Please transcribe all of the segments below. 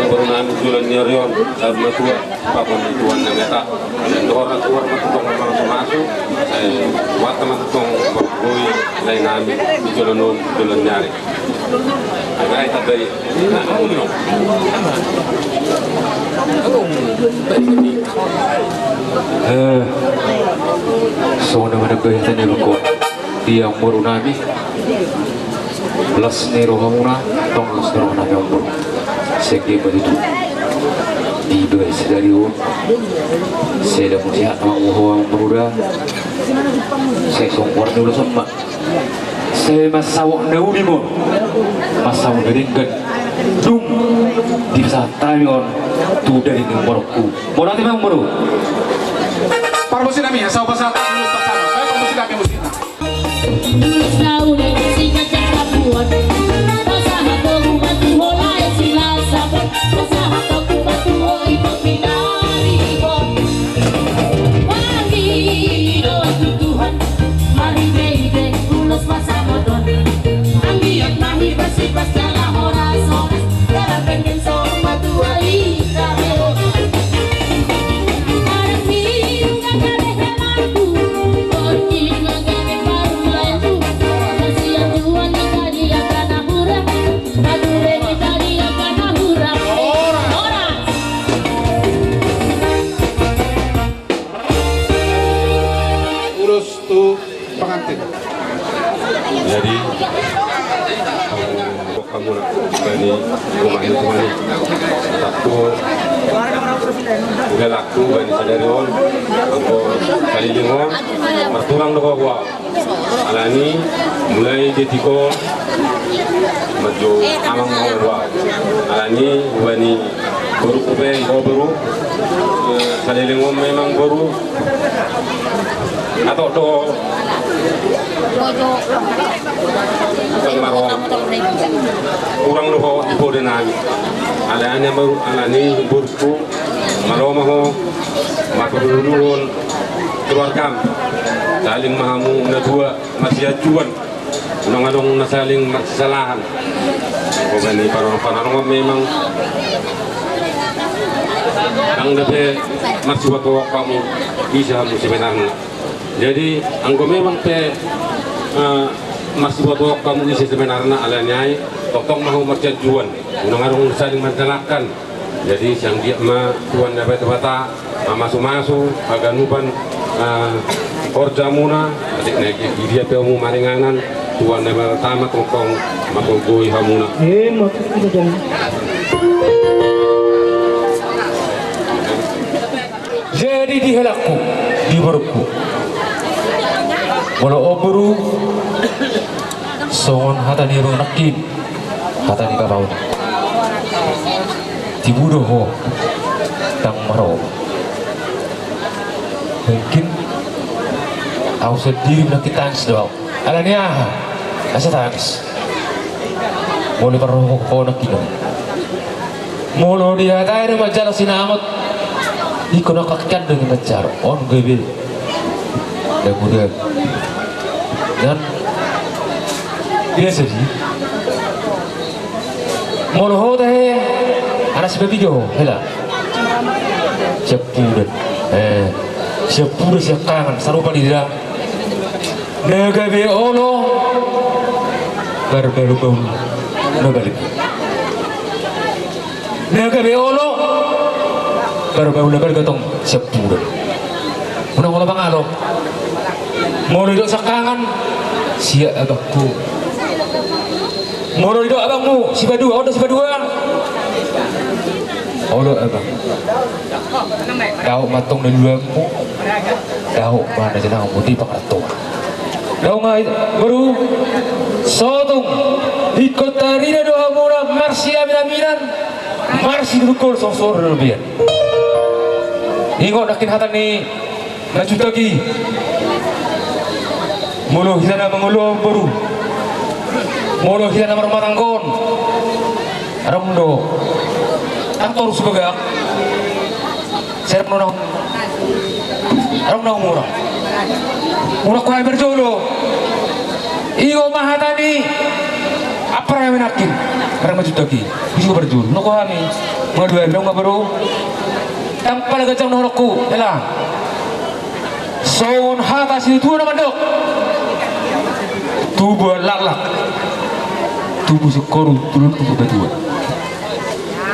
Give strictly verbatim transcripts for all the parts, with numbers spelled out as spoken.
Boru nami di joloan ni ari on, saur matua, pakon di Tuhan na meta. Dohor na tuar ma tongtong mamasu-masu, eh, buat ma tongtong boi lae nami di joloan on, joloan ni ari. Agar ai tabai. Eh, songon na manambai hata ni amangboru, di amangboru nami. Las ni rohamuna, tong las ni roha nami amangboru. Sege ma tutu. Di bagasan sadari on. Sai dapot sehat ma ho amangboru da. Sai songgor ni ulos on ma. Sai mansai na uli ma on. Mansai na denggan. Dung dipasahat hami on tu daging ni amangboruku. Mauliate ma amangboru. Parmusik nami, sai pasahat ulos pasahat. Baik, parmusik nami, musik. Ulos tu pengantin. Jadi, bokkamu na bani rumah ni tumani. Takku, udah laku bani sadari on. Anggo saleleng on, martulang do ho. Alani, mulai detik on, marjo amang ma ho. Alani, bani boru pe, ho boru. Eh, saleleng on memang boru. Atau do. Kan maro. Kurang do ho di poda nami. Alani, baru, alani, boru. Malo ma ho, marhuluhulan keluargam. Saling ma hamu na dua, marsianjuan. Unang adong na saling marsisalahan. Pokokna i parorong-parorong memang. Ndang dope marsibotohon hamu ise hamu sebenarna. Jadi, anggo memang pe, eh, marsibotohon hamu ise sebenarna, alani i, tongtong ma hamu marsianjuan. Unang adong saling mansalahkan. Jadi, sai anggiat ma Tuhan na Debata mamasumasu haganupan, ah, horjamuna, atik na di dia pe hamu maringanan, Tuhan na Debata ma tongtong manggohi hamuna. Eh, maksud kita jangan. Jadi di helangku, di borungku. Molo on boru, songon hata ni boru nangkin, hata ni bapaon. Tibu do ho, ndang maro. Mungkin, au sendiri nangkin tangis do au. Alani aha? Asa tangis. Molo parrohahon nangkin on. Molo dihatai do manjalo sinamot. Ingkon angka kian do manjalo. On gabe. Dabu dabu. Dan. Biasa sih. Molo ho tahe. Anak si babi do. Hela. Siap pudan. Eh. Siap pudan siap kangen. Sarupa di dia. Na gabe olo, marbalu-balu na balga. Na gabe olo, marbalu na balga tong siap pudan. Unang olo mangalo. Molo didok siangkangan, siap abangku. Molo didok abangmu, sipadua, on do sipadua. Olo abang. Dao mantong na duamu. Dao ma na jenangmu di pangarantoan. Dao nga boru. Sotung. Ingkon tarida do hamuna marsiamin-aminan. Marsidukol sosor lebihan. Ingot nangkin hata ni na jutak i. Molo hita na mangolu on boru. Molo hita na marumah tangga on. Adong do. Aktor subagak. Serep nonong. Adong na umur. Mula kuai berjolo. Ingot ma hata ni. Apa nami nangkin? Barang maju toki. Bisa berjuru. Noko hami. Madu hami dong, apa, bro? Tang pala gajang nonokku, hela. Songon hata situa na mandok. Tubu laklak. Tubu singkoru, tubu tubu batua.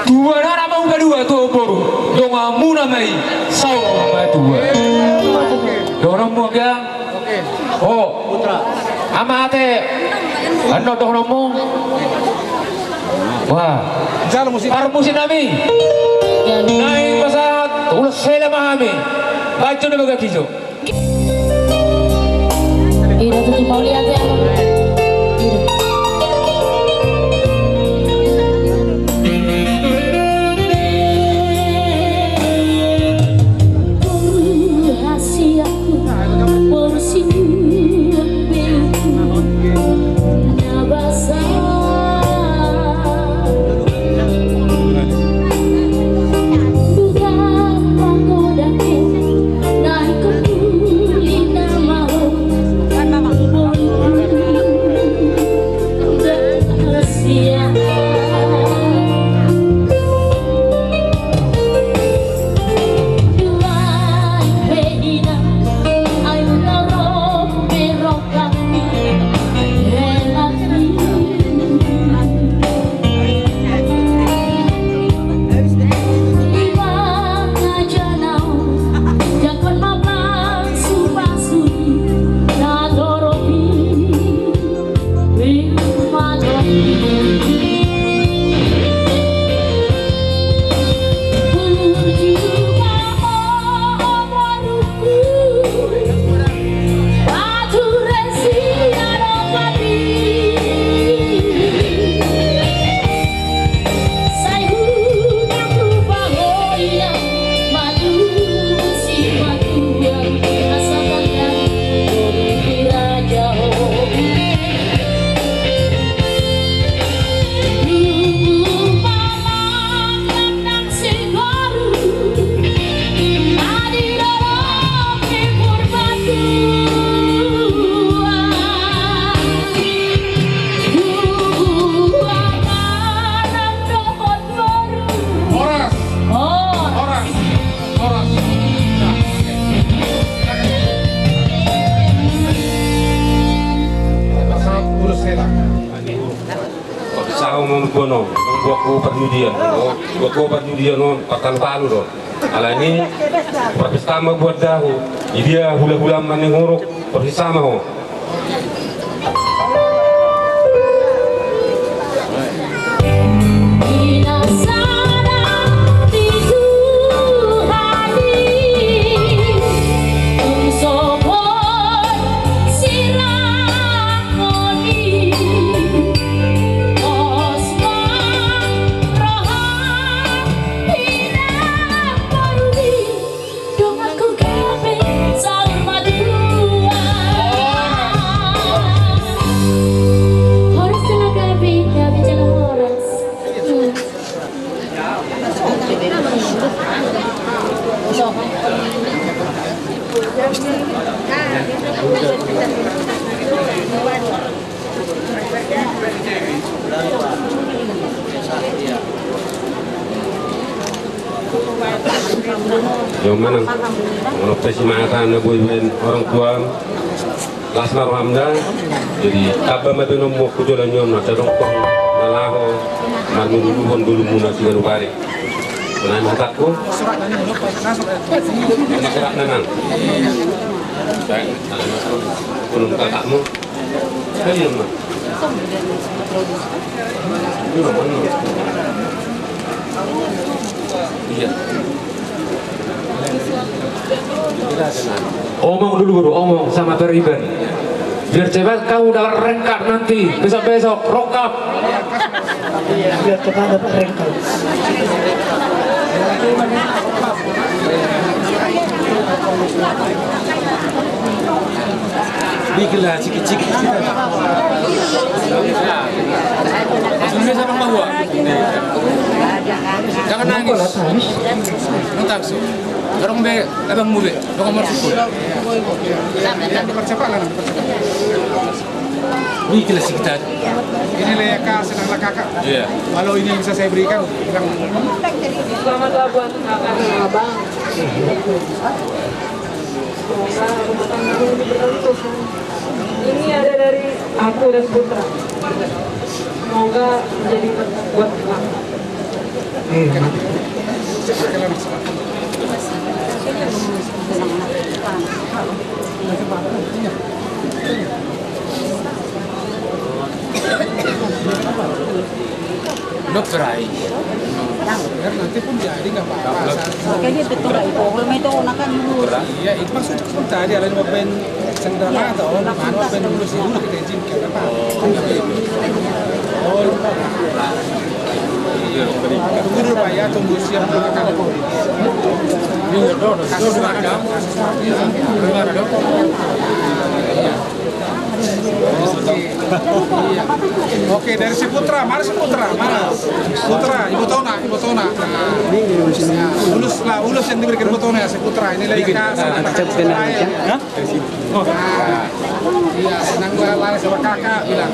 Tua na nama upa dua, tua boru. Donganmuna ma i, saur matua. Donganmu, Agiang. O, ama ate. Annon dohononmu. Wah. Parmusik nami. Naeng pasahat ulos hela ma hami. Baco na bagak ijo. Horas. Horas. Horas. Pasahat ulos hela. Pasahat ma bono, buat ho parjudian. Buat ho parjudian on, partalu-talu do. Alani, parpesta ma buat dahu. Idia hula-hula ma ni ngorok, parpesta ma ho. Donganku gabe saur matua. Horas jala gabe, gabe jala horas. Yo manang, molo pe si mata na boi ben orang tua, las ma roham da. Jadi tamba ma be nombo ku jolo nyon, ada dongkon na laho marmuduluhon dulu muna siganup ari. Nah, matakku. Masalah nanang. Belum kakakmu. Omong dulu, Guru, omong sama Pariban. Biar cepat kau dapat rangkap nanti, besok-besok, rongkap. Biar cepat dapat rangkap. Bikinlah sikit-sikit. Sudah sama bahwa. Jangan nangis. Nuntak su. Dorong be abangmu be. Dorong marsukur. Ini klasik tadi. Ini leher khas anak kakak. Iya. Kalau ini yang bisa saya berikan, bilang. Selamatlah buat kakak. Abang. Semoga rumah tangga ini berlalu, Tuhan. Ini ada dari aku dan Putra. Semoga menjadi buat Putra. Dokter ai. Biar nanti pun jadi, nggak apa-apa. Makanya betul lah itu. Kalau itu nak kan dulu. Iya, itu maksudku tadi, ada yang mau main sendal atau mana, mau main dulu sih, dulu kita izin. Tunggu dulu, Pak, ya, tunggu siap dulu. Kasus magang. Oke, dari si Putra, mana si Putra? Mana? Putra, Ibu Tona, Ibu Tona. Nah, ulos lah, ulos yang diberikan Ibu Tona ya, si Putra. Ini lagi. Hah? Iya, senang gua lari sama kakak, bilang.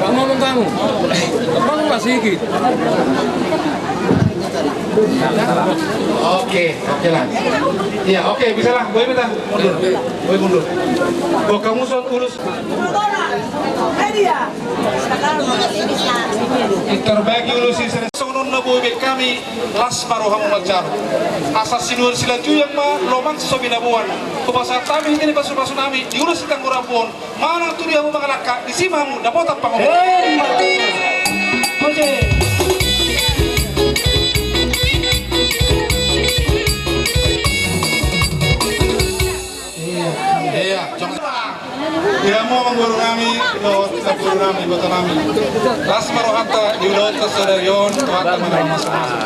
Bang, ngomong kamu. Bang, Pak Sigit. Oke, oke lah. Iya, oke, bisa lah. Gue minta mundur. Gue mundur. Gue kamu soal ulos. Terbagi ulos istri. Songon na boi be hami. Las ma rohamu manjalo. Asa sinuan silajuyang ma lomak so binaboan. Hupasahat hami hita ni pasupasu nami di ulos ni tanggo rambu on. Manang tu dia hamu mangalangka, disi ma hamu dapotan pangomoan. Iya, iya, jong. Di hamu amang boru nami, dohot boru nami, boto nami. Las ma rohanta di ulaonta sadari on, Tuhanta manang masa-masa.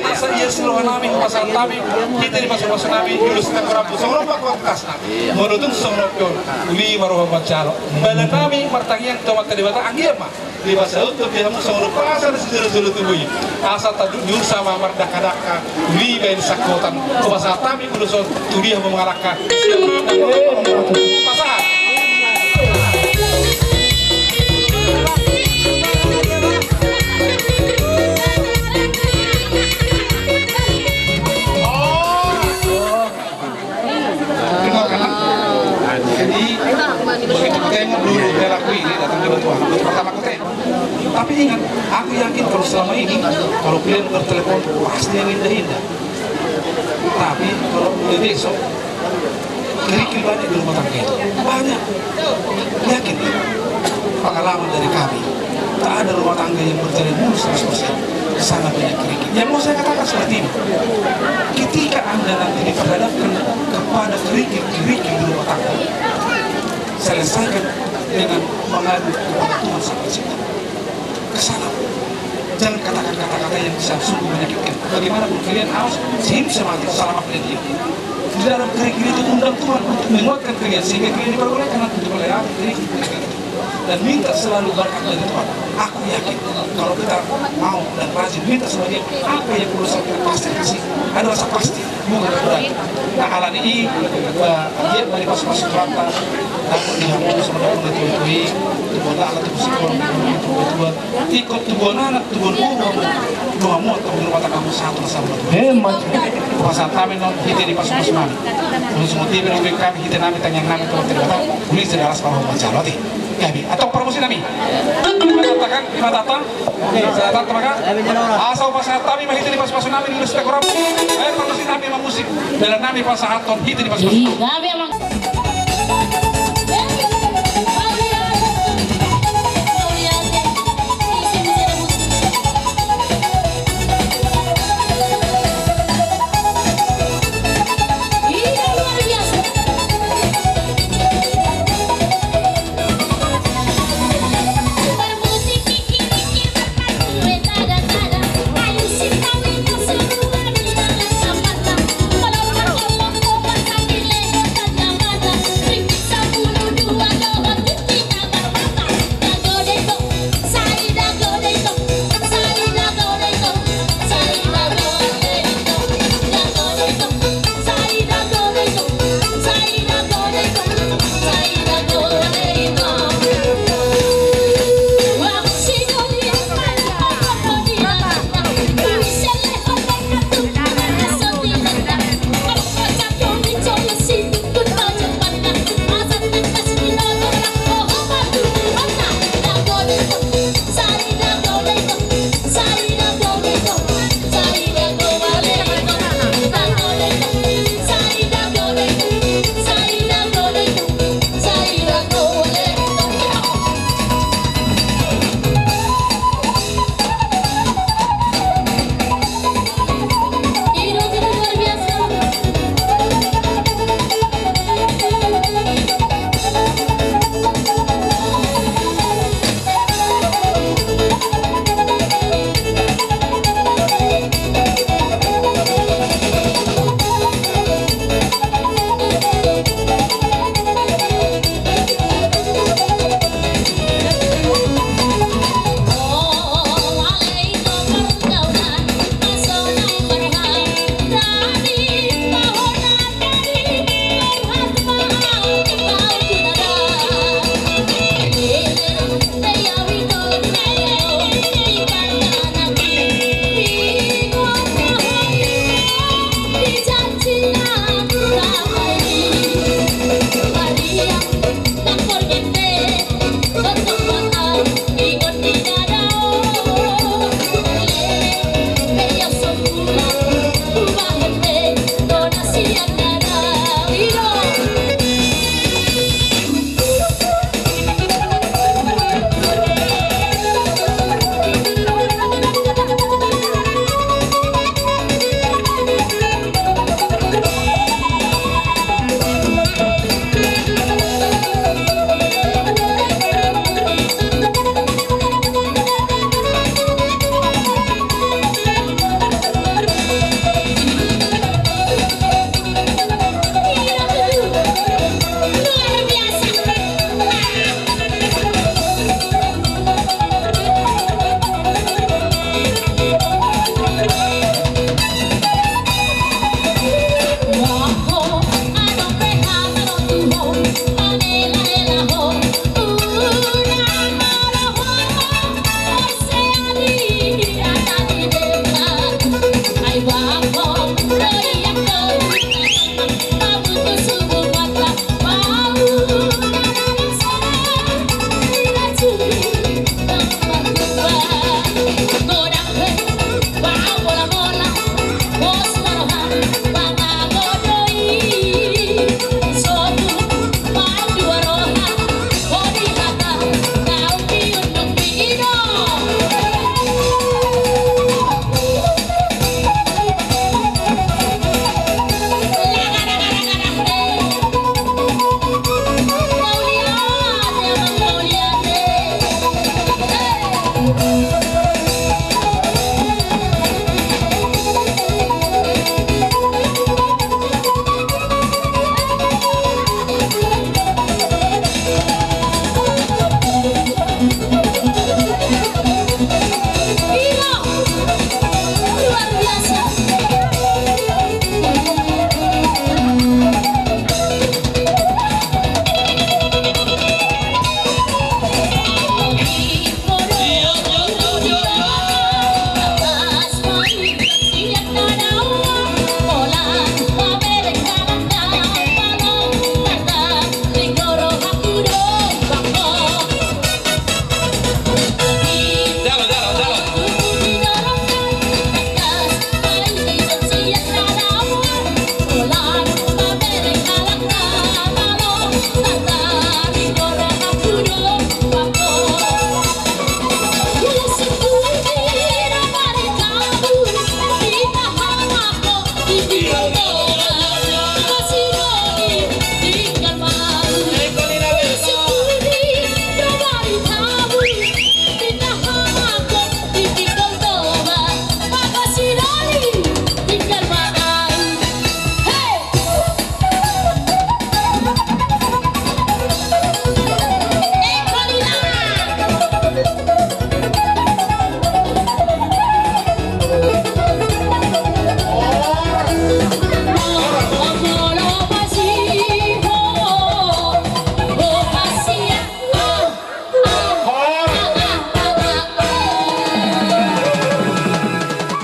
Nasa ia si roha nami, pasahat nami, hita ni pasupasu nami, di ulos ni tanggo rambu songon on ma kuantitasna. Molo tung songon on pe on, uli ma roha manjalo. Bala nami martangiang tu Amanta Debata, anggiat ma dipasaut tu dia hamu songon pasar sijolo-jolo tubu i. Asa tanduk ni ulos ma mardangka-dangka, uli baen sangkotan. Hupasahat hami ulos on tu dia hamu mangalangka. Pasahat. Jadi, begitu kutengok dulu pelaku ini datang dari Tuhan, pertama kutengok. Tapi ingat, aku yakin kalau selama ini, kalau kalian bertelepon, pasti yang indah-indah. Tapi kalau mulai besok, kerikil banyak di rumah tangga itu. Banyak. Yakin, pengalaman dari kami. Tak ada rumah tangga yang berjalan mulus seratus persen. Sangat banyak kerikil. Yang mau saya katakan seperti ini. Ketika Anda nanti diperhadapkan kepada kerikil-kerikil di rumah tangga, selesaikan dengan mengadu kepada Tuhan Sang Pencipta. Kesana. Jangan katakan kata-kata yang bisa sungguh menyakitkan. Bagaimanapun kalian harus sehidup semati selama kalian hidup. Di dalam kerikil itu undang Tuhan untuk menguatkan kalian sehingga kalian diperbolehkan nanti untuk melewati kerikil-kerikil itu. Dan minta selalu berkat dari Tuhan. Aku yakin kalau kita mau dan rajin minta sama Dia, apa yang perlu kita pasti kasih. Ada rasa pasti. Bukan berarti. Nah, alani i, eh, dia dari pas-pas kurang, tak, tak, di hamu sama dengan itu, itu, itu, itu, itu, itu, itu, itu, Ingkon tubuan anak, tubuan boru hamu. Dung hamu antong di rumah tanggamu satu na sabar. Emma tutu. Pasahat hami non hita di pasupasu nami. Ulos moti pe na hubege hami hita nami tangiang nami tu Amanta Debata. Uli ma las ma rohamu manjalo ate. Gabe. Antong parmusik nami. Ima tata kan, ima tata. Asa hupasahat hami ma hita di pasupasu nami di ulos ni tanggo rambu. Baen parmusik nami ma musik. Dalan nami pasahathon hita di pasupasu. Gabe amang.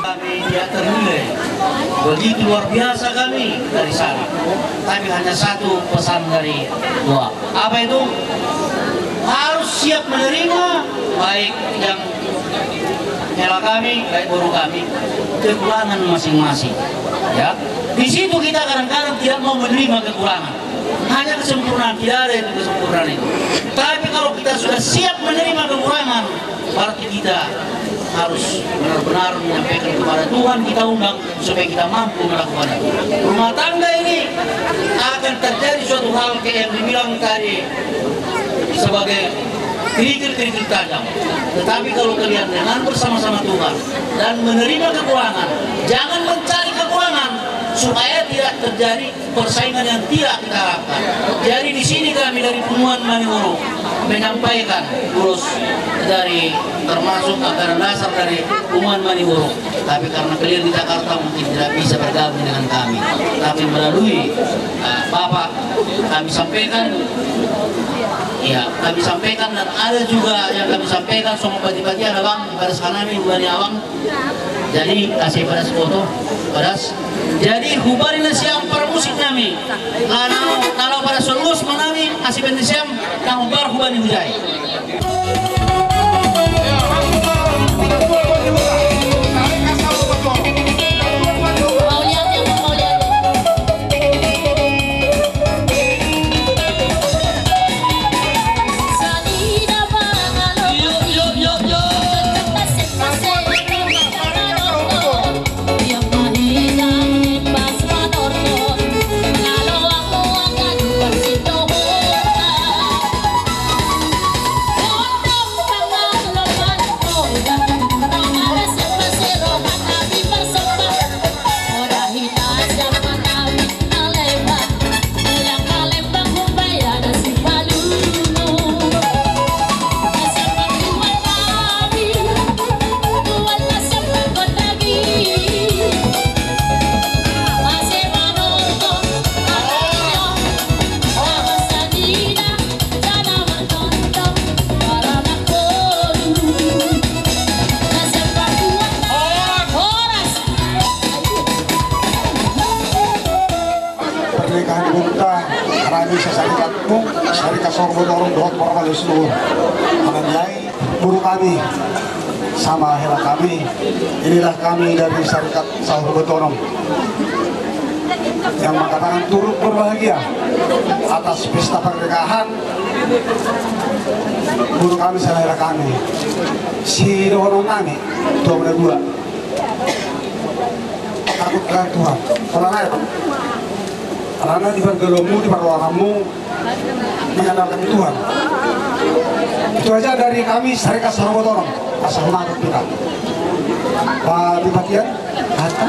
Kami tidak ternilai. Begitu luar biasa kami dari sana. Tapi hanya satu pesan dari gua. Apa itu? Harus siap menerima, baik yang hela kami, baik boru kami, kekurangan masing-masing. Ya, di situ kita kadang-kadang tidak mau menerima kekurangan. Hanya kesempurnaan, tidak ada itu kesempurnaan itu. Tapi kalau kita sudah siap menerima kekurangan, berarti kita harus benar-benar menyampaikan kepada Tuhan, kita undang supaya kita mampu melakukan itu. Rumah tangga ini akan terjadi suatu hal kayak yang dibilang tadi sebagai kerikil-kerikil tajam. Tetapi kalau kalian dengan bersama-sama Tuhan dan menerima kekurangan, jangan mencari kekurangan supaya tidak terjadi persaingan yang tidak kita harapkan. Jadi di sini kami dari Punguan Manihuruk menyampaikan ulos dari, termasuk anggaran dasar dari Punguan Manihuruk. Tapi karena kalian di Jakarta mungkin tidak bisa bergabung dengan kami. Tapi melalui, eh, Bapak kami sampaikan, ya, kami sampaikan, dan ada juga yang kami sampaikan, songon pati-pati ada bang, di baras kanami, dua ni abang. Jadi, asa padas foto, padas. Jadi, hubari nasiam parmusik nami. Laho, laho padas ulos ma nami, asa baen nasiam, na hombar hubani hujai. Pernikahan ibunta, rami sasarikat muna, Sarikat Saur Manortor dohot Parmalis Luhur. Manang i, boru kami sama hela kami, inilah kami dari Sarikat Saur Manortor yang mengatakan turut berbahagia atas pesta pernikahan boru kami sama hela kami. Sidohonon nami tu hamu na dua. Takut akan Tuhan. Pola nai, Bang. Alana di pargaloonmu, di parrohanmu, Mengandalkan Tuhan. Itu aja dari kami, Sarekat Sarbot Onom. Asal mantap kita. Pak Bupati, ya? Apa?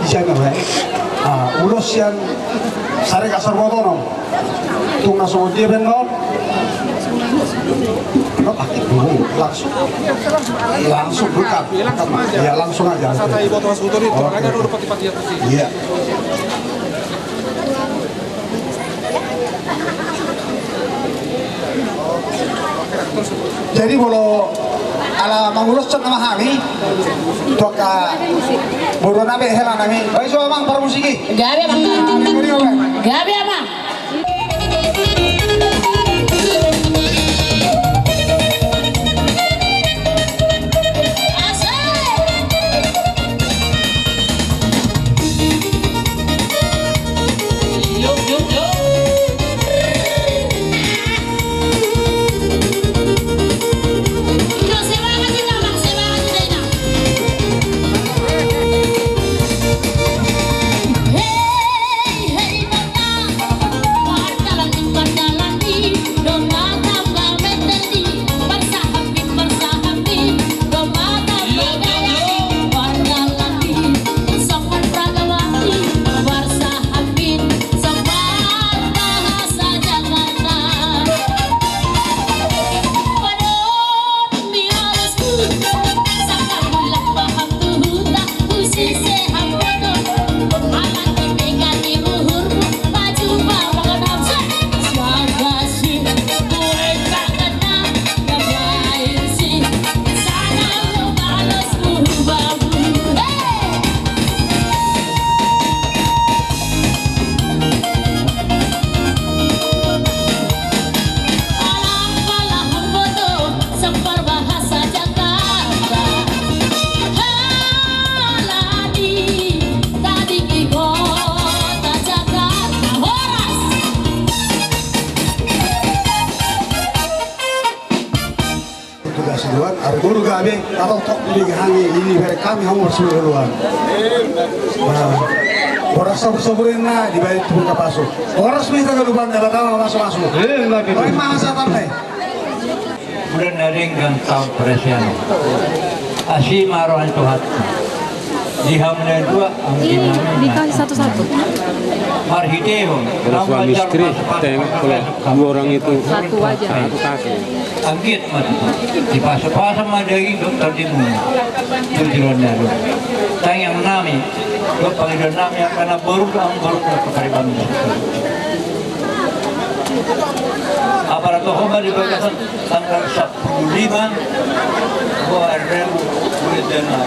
Di sana, ya? Ah, ulos sian Sarekat Sarbot Onom. Tung na songon dia, Ben, non? Lo pakai dulu, langsung. Langsung buka. Ya, langsung aja. Iya. Jadi molo ala manguloshon nama hami, tu angka boru nami, hela nami, baen jo amang parmusik i. Gabe amang. Gabe amang. Tugas duluan, ari guru gabe, atau tok di hangi ini beri kami hamu bersama duluan. Nah, boras sabur-sabur ini, nah, dibayar tu buka pasu. Boras minta ke lubang, dapat tahu masuk-masuk. Eh, enggak gitu. Baik, mahal satan nih. Bulan na denggan taon parasian. Asi ma roha ni Tuhanta. Di hamu na dua, anggi nami. Dikasih satu-satu. Marhitehon. Kalau suami istri, tengok kalau dua orang itu. Satu aja. Satu kaki. Anggiat ma tutu. Dipasupasu ma daging dohot tondimuna. Tu joloan na dua. Tangiang nami. Dohot pangidoan nami angka na boru, angka boru na pangariban. Apala toho ma di bagasan tanggal sampulu lima, dua ribu dua puluh lima,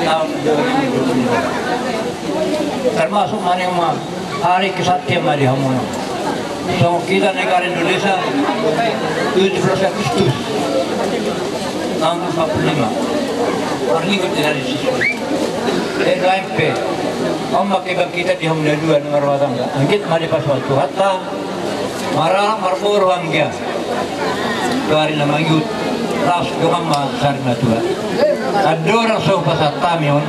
tahun dua ribu dua puluh lima. Termasuk ma nian ma, hari kesaktian ma di hamu. Songon hita negara Indonesia, tujuh belas Agustus tahun empat puluh lima. Hari Minggu di hari Siswa. Eh, doain pe. On ma kebangkitan di hamu na dua na marumah tangga. Anggiat ma dipasu-pasu Tuhanta. Maranak marboru anggia. Tu ari na mangihut. Laos dongan ma sari matua. Andorang so pasahat hami on.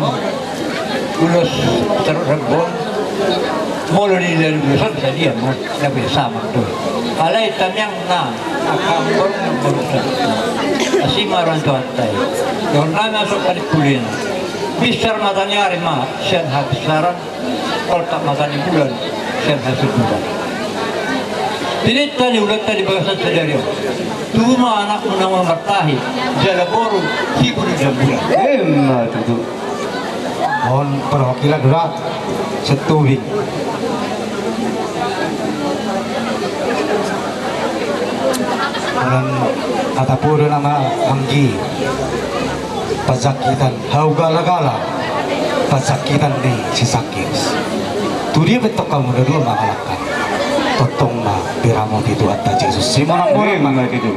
Ulos seruk rembon. Molo di dalam ulos on sadia ma. Na biasa ma tu. Alai tangiang na. Angka boru na boru sa. Asi ma roha ni Tuhanta i. Dongan na so padi pulin. Binsar mata ni ari ma. Sian habisaran. Poltak mata ni bulan, sian hasundutan. Pinta ni ulanta di bagasan sadari on. Tubu ma anakmu na martahi, jala boru, tibu ni bulan. Emma tutu. On perwakilan dura, setubing. Bulan kata podo nama anggi. Pasakitan hau gala-gala, pasakitan ni si Sakius. Tu dia bentuk kamu na dua mangalangkan. Tongtong ma piramu di Tuhanta Jesus. Si monang-monang ma. Emma tutu.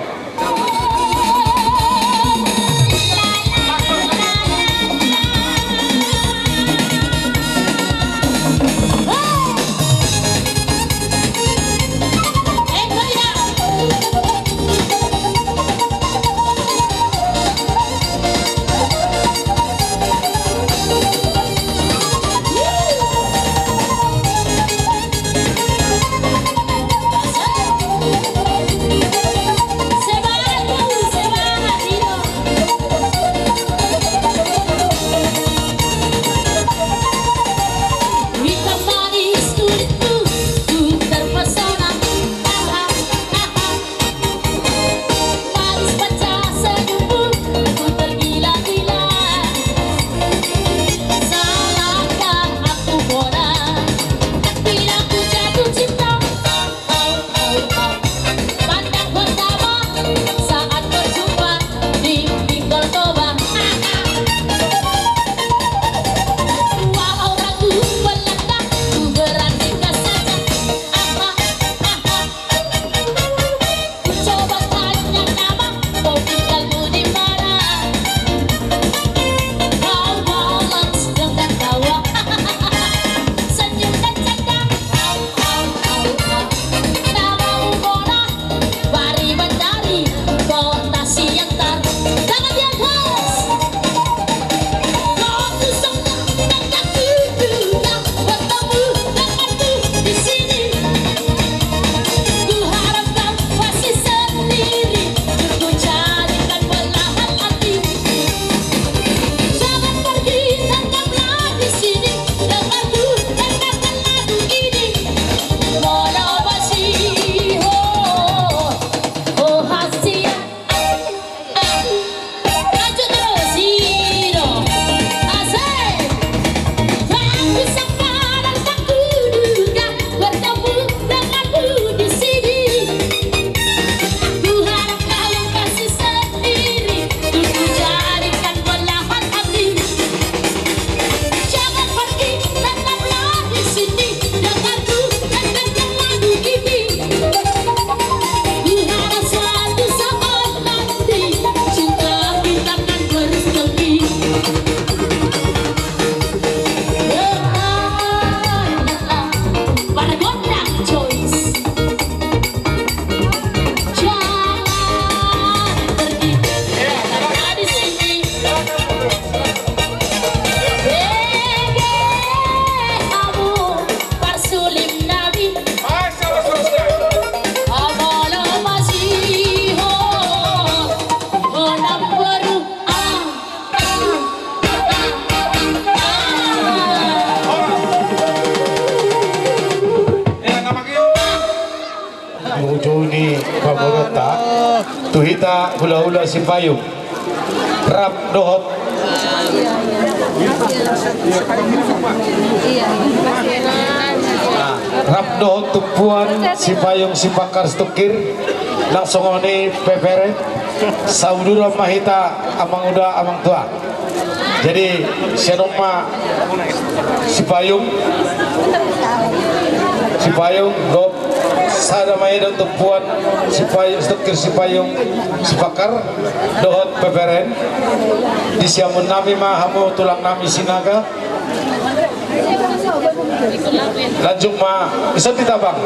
Tu hita hulahula Sipayung, rap dohot, ah, rap dohot tumpuan Sipayung Sipakar Situngkir, nang songon i peperes, sauduran ma hita amang uda amang tua. Jadi sian on ma Sipayung, Sipayung dohot sada ma i dohot tumpuan Sipayung, Situngkir Sipayung Sipakar dohot peperes. Disiamun nami ma hamu tulang nami Sinaga. Lanjut ma, ison di tabang.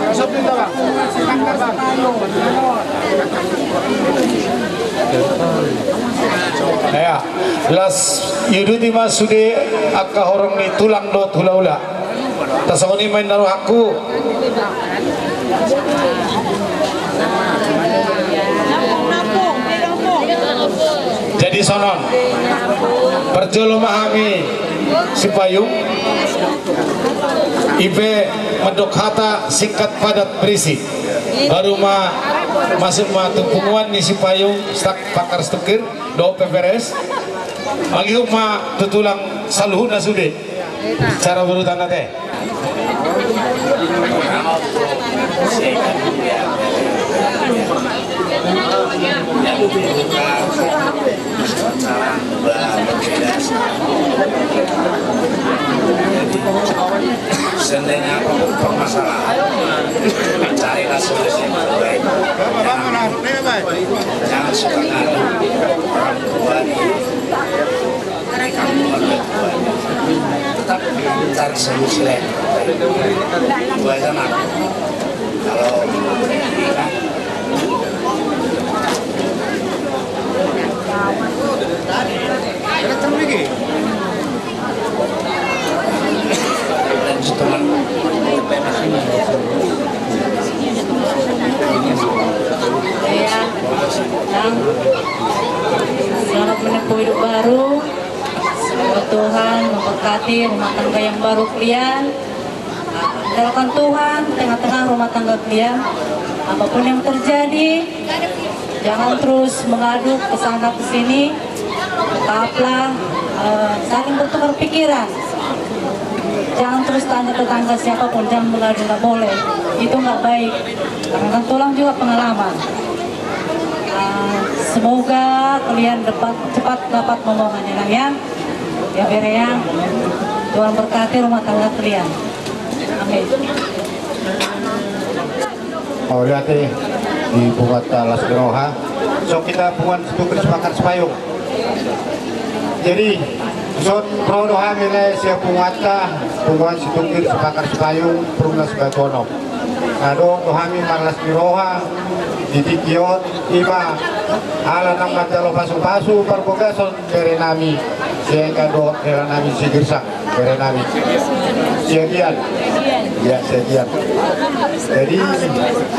Ison di tabang. Ya, las, iuduti ma sude angka horong ni tulang dohot hulahula. Tarsongon i ma inna rohangku. Jadi songon on, parjolo ma hami Sipayung, i pe mandok hata singkat padat berisi. Baru ma masuk ma tu punguan ni Sipayung Sipakar Situngkir dohot peperes. Mangihut ma tu tulang saluhutna sude. Cara berurutan ate. Seandainya apapun permasalahan, carilah solusi yang terbaik. Jangan, jangan suka ngadu orang tua di Tetap cari solusi lain. Itu aja, Mak. Kalau Iya. Selamat menempuh hidup baru. Semoga Tuhan memberkati rumah tangga yang baru kalian. Andalkan Tuhan tengah-tengah rumah tangga kalian. Apapun yang terjadi, jangan terus mengadu ke sana ke sini. Tetaplah, eh, saling bertukar pikiran. Jangan terus tanya tetangga siapapun, jangan mengadu, nggak boleh. Itu nggak baik. Karena kan tulang juga pengalaman. Ah, semoga kalian dapat, cepat dapat momongannya, Nang, ya. Ya, Bere, ya. Tuhan berkati rumah tangga kalian. Amin. Mauliate di punguanta las ni roha. So hita punguan Situngkir Sipakar Sipayung. Jadi, ison ro do hami lae sian punguanta, punguan Situngkir Sipakar Sipayung, Perumnas Batu Onom. Na dohot do hami marlas ni roha di tingki on, ima ala nang manjalo pasupasu parbagason bere nami Siagian dohot hela nami Sigirsang, bere nami Siagian. Ya, Siagian. Jadi,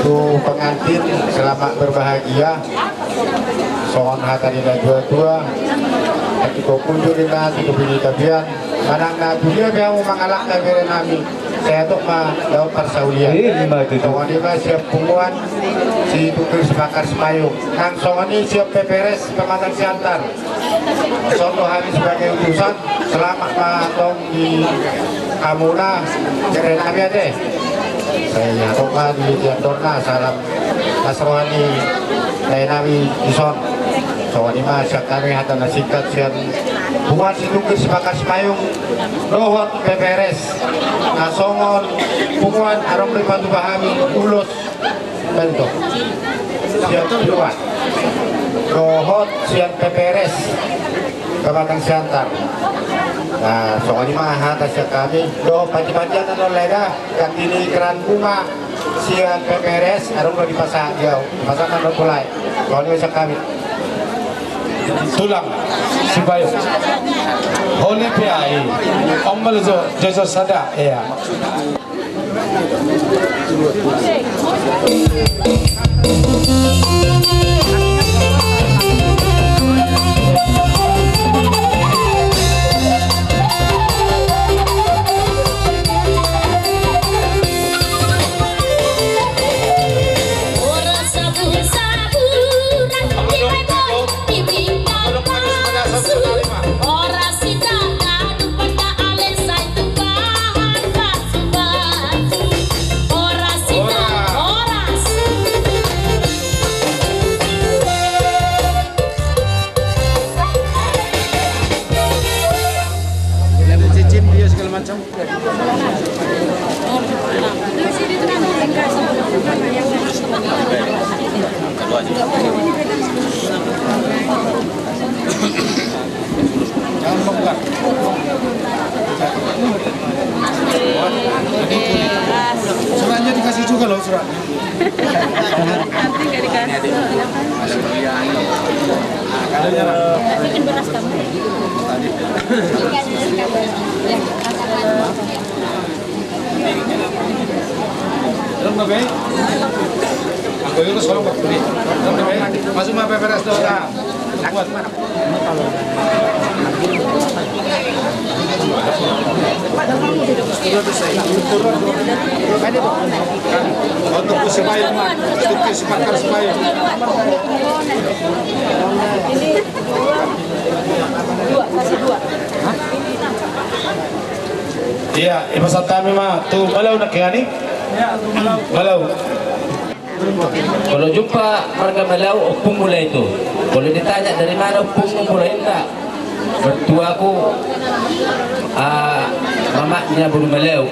tu pengantin, selamat berbahagia. Songon hata ni natuatua, atik ho punjur inna, atik ho bini tapian, manang na tu dia pe hamu mangalangka, bere nami, sai hatop ma daon parsaulian. Ima tutu. Songon i ma sian punguan Situngkir Sipakar Sipayung, nang songon i sian peperes Pematang Siantar. Ison do hami sebagai utusan, selamat ma tong di hamuna, bere nami ate. Sai hatop ma di andorna salam las roha ni lae nami dison. Songon i ma sian hami hata na singkat sian punguan Situngkir Sipakar Sipayung dohot peperes. Na songon punguan adong do dipatupa hami ulos. Bento. Sian punguan dohot sian peperes Pematang Siantar. Na, songon i ma hata sian hami. Dohot panjipatian na lae da, ganti ni keran bunga sian peperes, adong do dipasahat di au. Dipasahat ma tu lae. Songon i ma sian hami. Tulang Sipayung. Holi pe ai. Ombal jo, jojo sada, iya. Cuma beberes doang. Untuk kursi payung, untuk kursi pakar payung. Iya, ipasahat hami ma tu Malau nangkin i. Malau. Kalau jumpa marga Malau, ompung mula itu. Kalau ditanya dari mana ompung mula itu, mertuaku, ah, mamaknya boru Malau.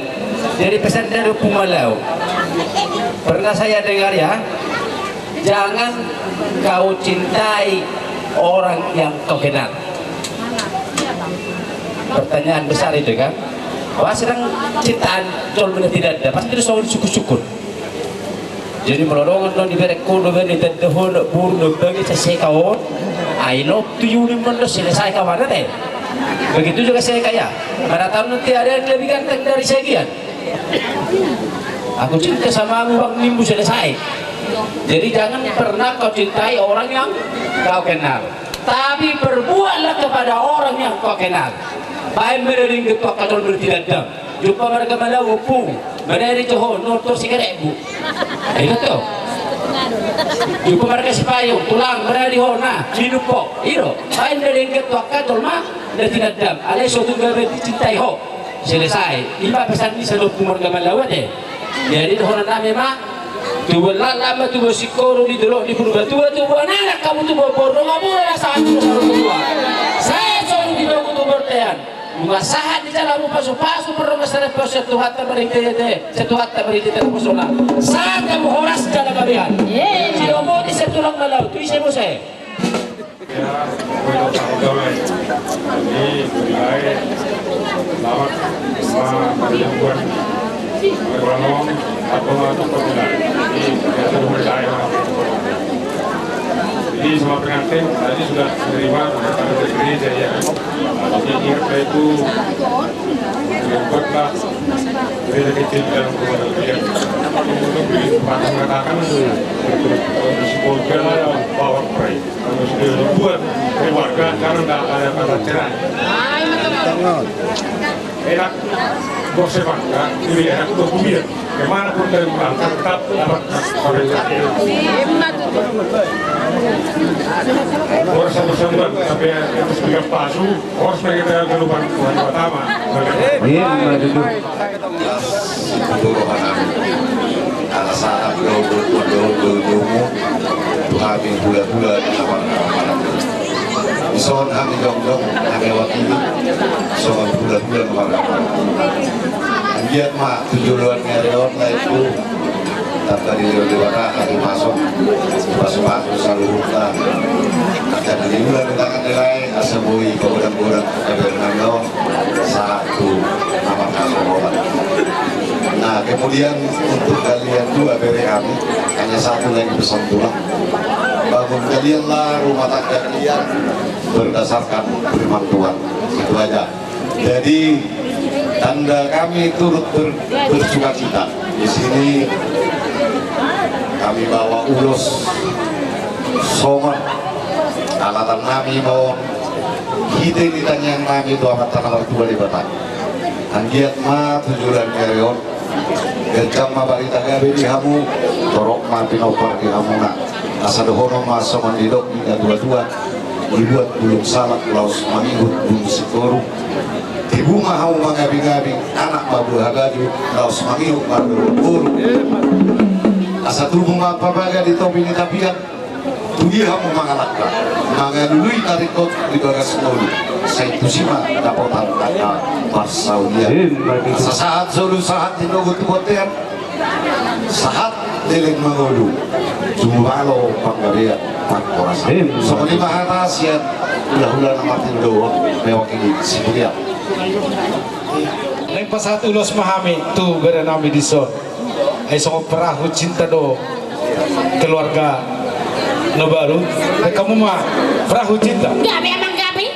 Jadi pesan dari ompung Malau. Pernah saya dengar ya, jangan kau cintai orang yang kau kenal. Pertanyaan besar itu kan. Wah, sedang cintaan jolma na tinanda, pasti dia selalu syukur-syukur. Jadi molo adong do dibereng ho, do bereng, ditanda ho anak boru, do bagi saseka on. Ai no tu yuni mondo selesai kawan te. Begitu juga saya kaya. Mana tahu nanti ada yang lebih ganteng dari saya kian. Aku cinta sama mu bang, nimbu selesai. Jadi jangan pernah kau cintai orang yang kau kenal. Tapi berbuatlah kepada orang yang kau kenal. Baen ma denggan tu angka jolma na tinanda. Jumpa marga Malau ompung, manari jo ho, nortor sigaretmu. Ingot do. Jumpa marga Sipayung, tulang, manari ho, na minum ho. I do. Baen ma denggan tu angka jolma na tinanda. Alai so tung gabe dicintai ho. Selesai. I ma pesan ni sada ompung marga Malau ate. Jadi dohonon nami ma, tubuan laklak ma tubuan singkoru di dolok ni Purbatua, tubuan anak hamu tubuan boru, nunga mura na sahat tu saluhutna. Sai solu di domu tu bortean. Nunga sahat di jalamu pasu-pasu, pardongansaripeon sian Tuhanta marhite-hite, sian Tuhanta marhite-hite naposona. Sahat hamu horas jala gabean. Sidok modi sian tulang Malau, tu ise muse. Ya, gue tak tahu, guys. Jadi, lebih baik selamat sama perempuan. Ekonom, apa mau, apa tidak. Jadi, ya, sudah mulai, ya. Jadi, sama pengantin tadi sudah menerima, sudah pada dari gereja, ya. Jadi, ingat itu, buatlah gereja kecil dalam keluarga kecil. Untuk mengatakan, psikolog power play. Kalau sudah dibuat keluarga, karena nggak ada kata cerai. Enak, gosip, kan? Lebih enak untuk dunia. Kemana pun dari pulang, tetap dapat kawin. Orang sama-sama, tapi yang harus pegang pasu, orang sebagai kita kehidupan Tuhan pertama. Iya, betul. Las, siputuru hanami. Ala sahat do, do, do, do, domu. Tu hami hula-hula, di kamar-kamar. Dison hami jongjong, hami wakili. Songon hula-hula, kamar-kamar. Anggiat ma, tu joloan ni ari on, lae tu. Tanda ni Debata, hami masuk. Pasu-pasu, saluhutna. Angka na niula, di tangan ni lae, asa boi, pagodang-godang, kabarna on. Sahat tu amang hasohotan. Nah, kemudian untuk kalian dua bere kami, hanya satu lagi pesan tulang. Bangun kalianlah rumah tangga kalian berdasarkan firman Tuhan. Itu aja. Jadi, tanda kami turut ber-, bersukacita. Di sini kami bawa ulos songon alatan nami ma on. Hita i di tangiang nami tu Amanta na martua Debata. Anggiat ma tu joloan ni ari on. Ganjang ma barita gabe di hamu, torop ma pinompar di hamuna. Asa dohonon ma songon nidok ni natua-tua, dibuat bulung salak laos mangihut bulung singkoru. Tibu ma hamu mangabing-abing, anak ma buha baju, laos mangihut marboru-boru. Asa tubu ma papaga di topi ni tapian, tu dia hamu mangalangka, mangalului na ringkot di bagas ngolu, sai tusi ma dapotan angka parsaulian. Asa sahat solu, sahat di nogu tu bontean, sahat leleng mangolu, jumalo panggabean panghorasan. Songon i ma hata sian hula-hula na martinodohon, mewakili si Budian. Naeng pasahat ulos ma hami tu bere nami dison. Ai songon perahu cinta do keluarga na baru. Rekamu ma perahu cinta. Gabe amang gabe.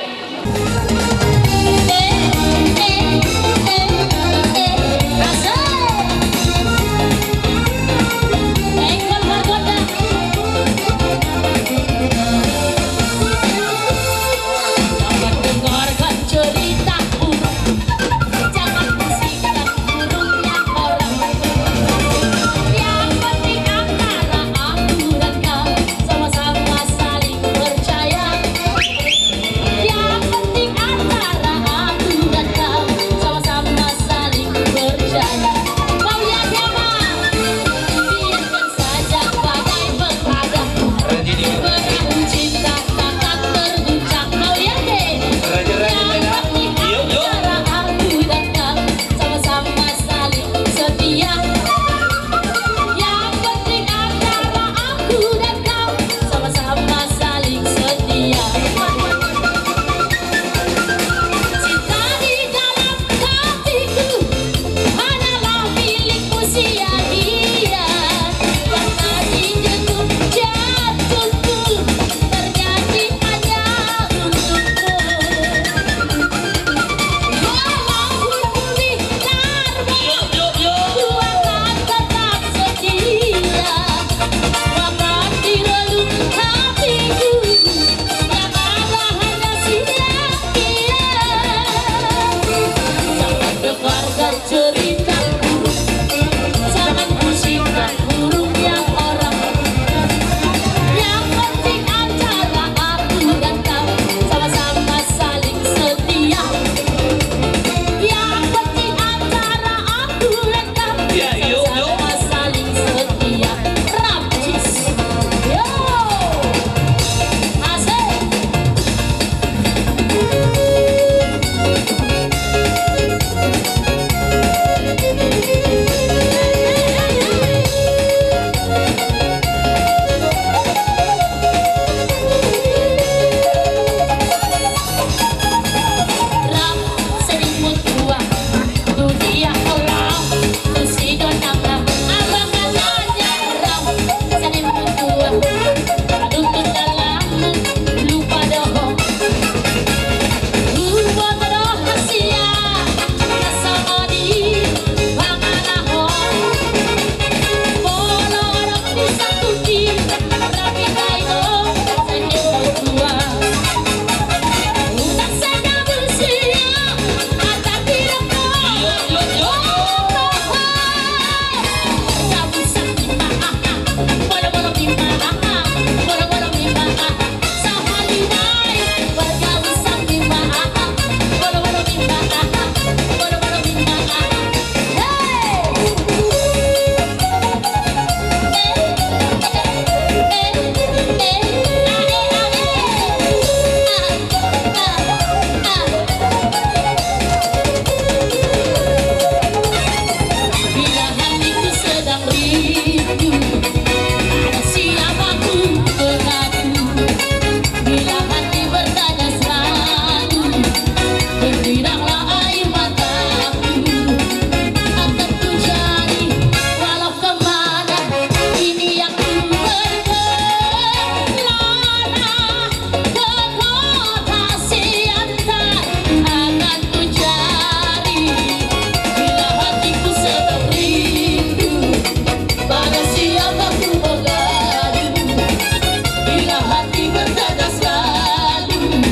Berjaga selalu,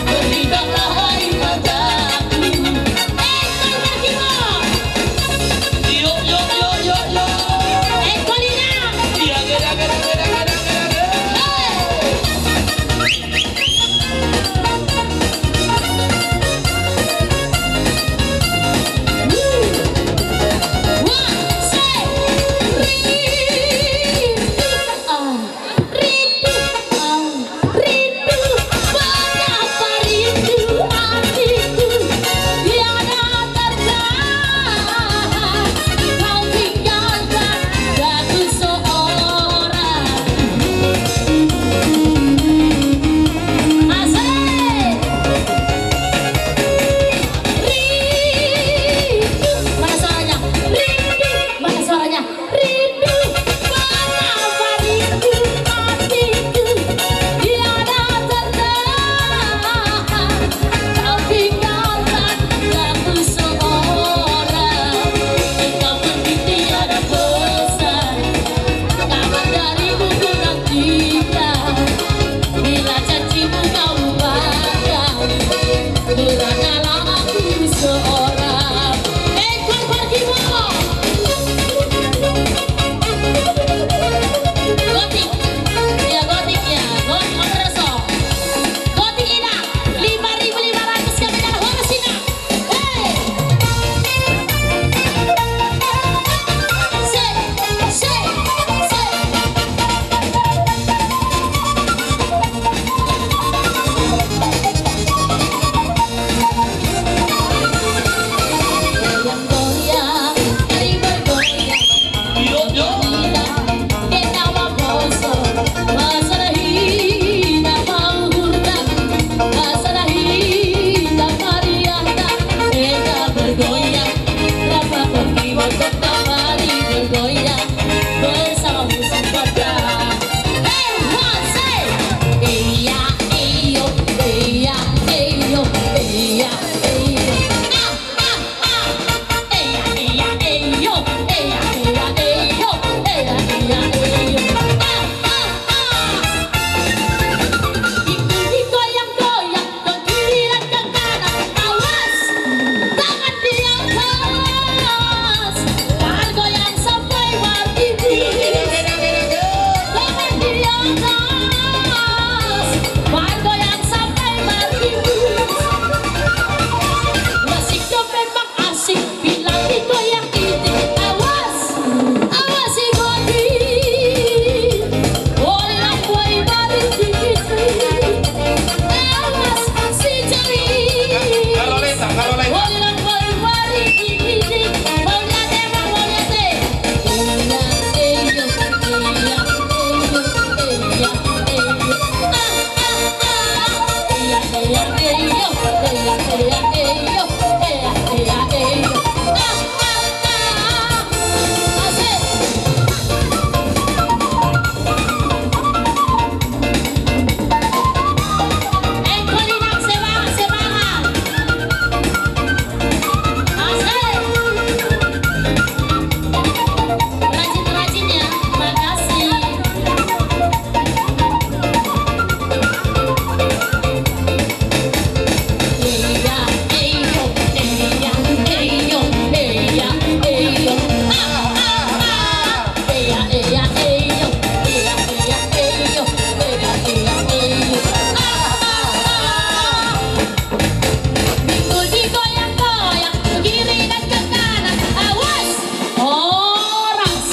berlindanglah hai mataku. Eh, Kang Markimo. Yo, yo, yo, yo, yo. Eh, Kolina. Iya, gede, gede, gede, gede, gede. Hei. Woo. Wah, say, rindu. Ah. Rindu, ah, rindu, betapa rindu hatiku. Tiada tertahan kau tinggalkan aku seorang. Asik. Rindu, mana suaranya? Rindu, mana suaranya? Rindu, betapa rindu hatiku. Tiada tertahan kau tinggalkan aku seorang. Engkau pergi tiada pesan, kabar darimu ku nantikan. Bila janjimu kau lupakan, beradalah aku seorang. Eh, Kang Markimo. Gotik. Ya, gotik ya. Gotik, Om Roso. Gotik, Ina. Lima ribu lima ratus kami dapat. Horas, Ina. Hei. Sik, sik, sik. Bersama musik Batak. Hei, one, say. Iya, iyo, iya, iyo, iya, iyo. Ah, ah, ah. Iya, iya, iyo, iya, iya, iyo, iya, iya, iyo. Ah, ah, ah. Digoyang-goyang. Ke kiri dan ke kanan, awas! Tangan di atas, tangan goyang sampai markipis. Tangan di atas, tangan goyang sampai markipis. Masih kau memang asik. Bila digoyang ini, awas, awas si Godi. Oi, lampu, oi, bari dikit. Awas si Jali. Kalau leta, kalau leta. Oi, lampu, oi, bari dikit. Mau lihat, emang mau lihat, eh. Iya, iya, iya, iya, iya, iya. Ah, ah, ah. Iya, iya, iya, iya, iya, iya. Minggu digoyang-goyang, kiri dan ke kanan, awas! Horas!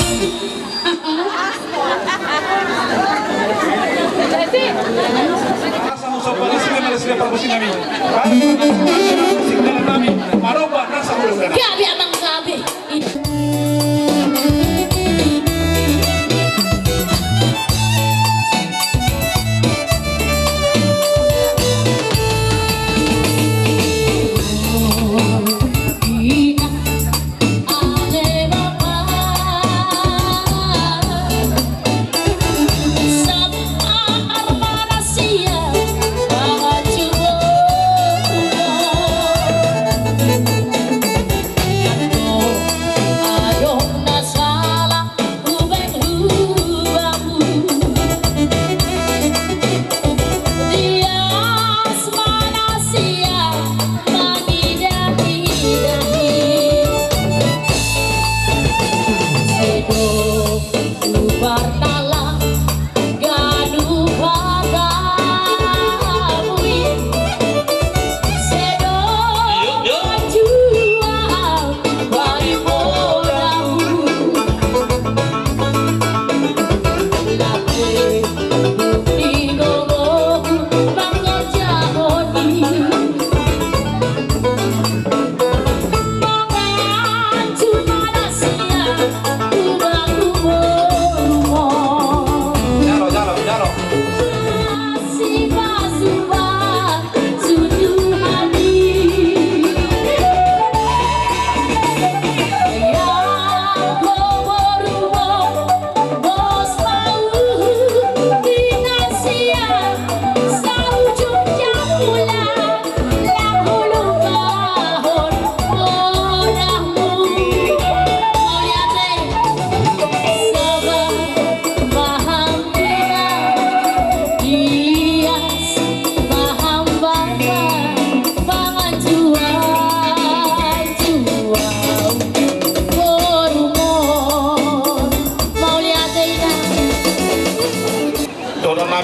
Rasa musafari sini malas dia permusim kami. Karena musik dalam kami, maroba rasa ulung. Gabe amang gabe.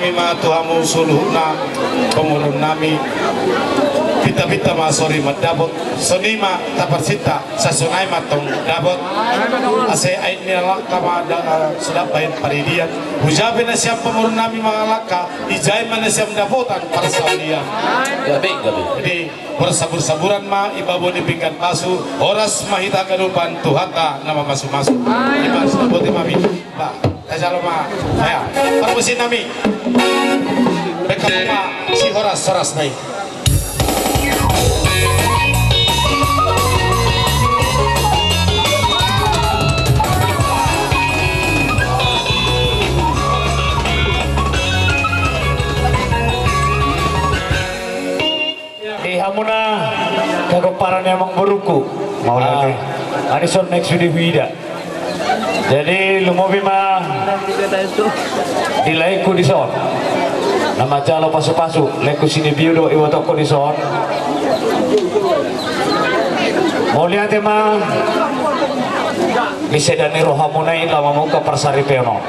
Ima tu hamu saluhutna pamoruon nami. Pinta-pinta ma sori mandapot. Songon i ma taparsinta, sai songon i ma tong dapot. Asa aek ni langka ma da-, suda baen paridian. Hujaha pe nasiam pamoruon nami mangalangka, ijai ma nasiam dapotan parsaulian. Gabe, gabe. Jadi, bersabur-saburan ma i babo ni pinggan pasu, horas ma hita ganupan Tuhanta na mamasu-masu. Ima, suda boti ma mi. Ba, tajalo ma. Aya, parmusik nami. Bengkak ma si horas-horas nai. Di hamuna, kagomparan ni amangborungku. Mauliate. Ah, adison next video huida. Jadi, lumobi ma di laengku dison. Na manjalo pasu-pasu, laengku Sinibio do ibotongku dison. Mauliate ma. Di sada ni rohamuna i laho mamungka parsaripeon on.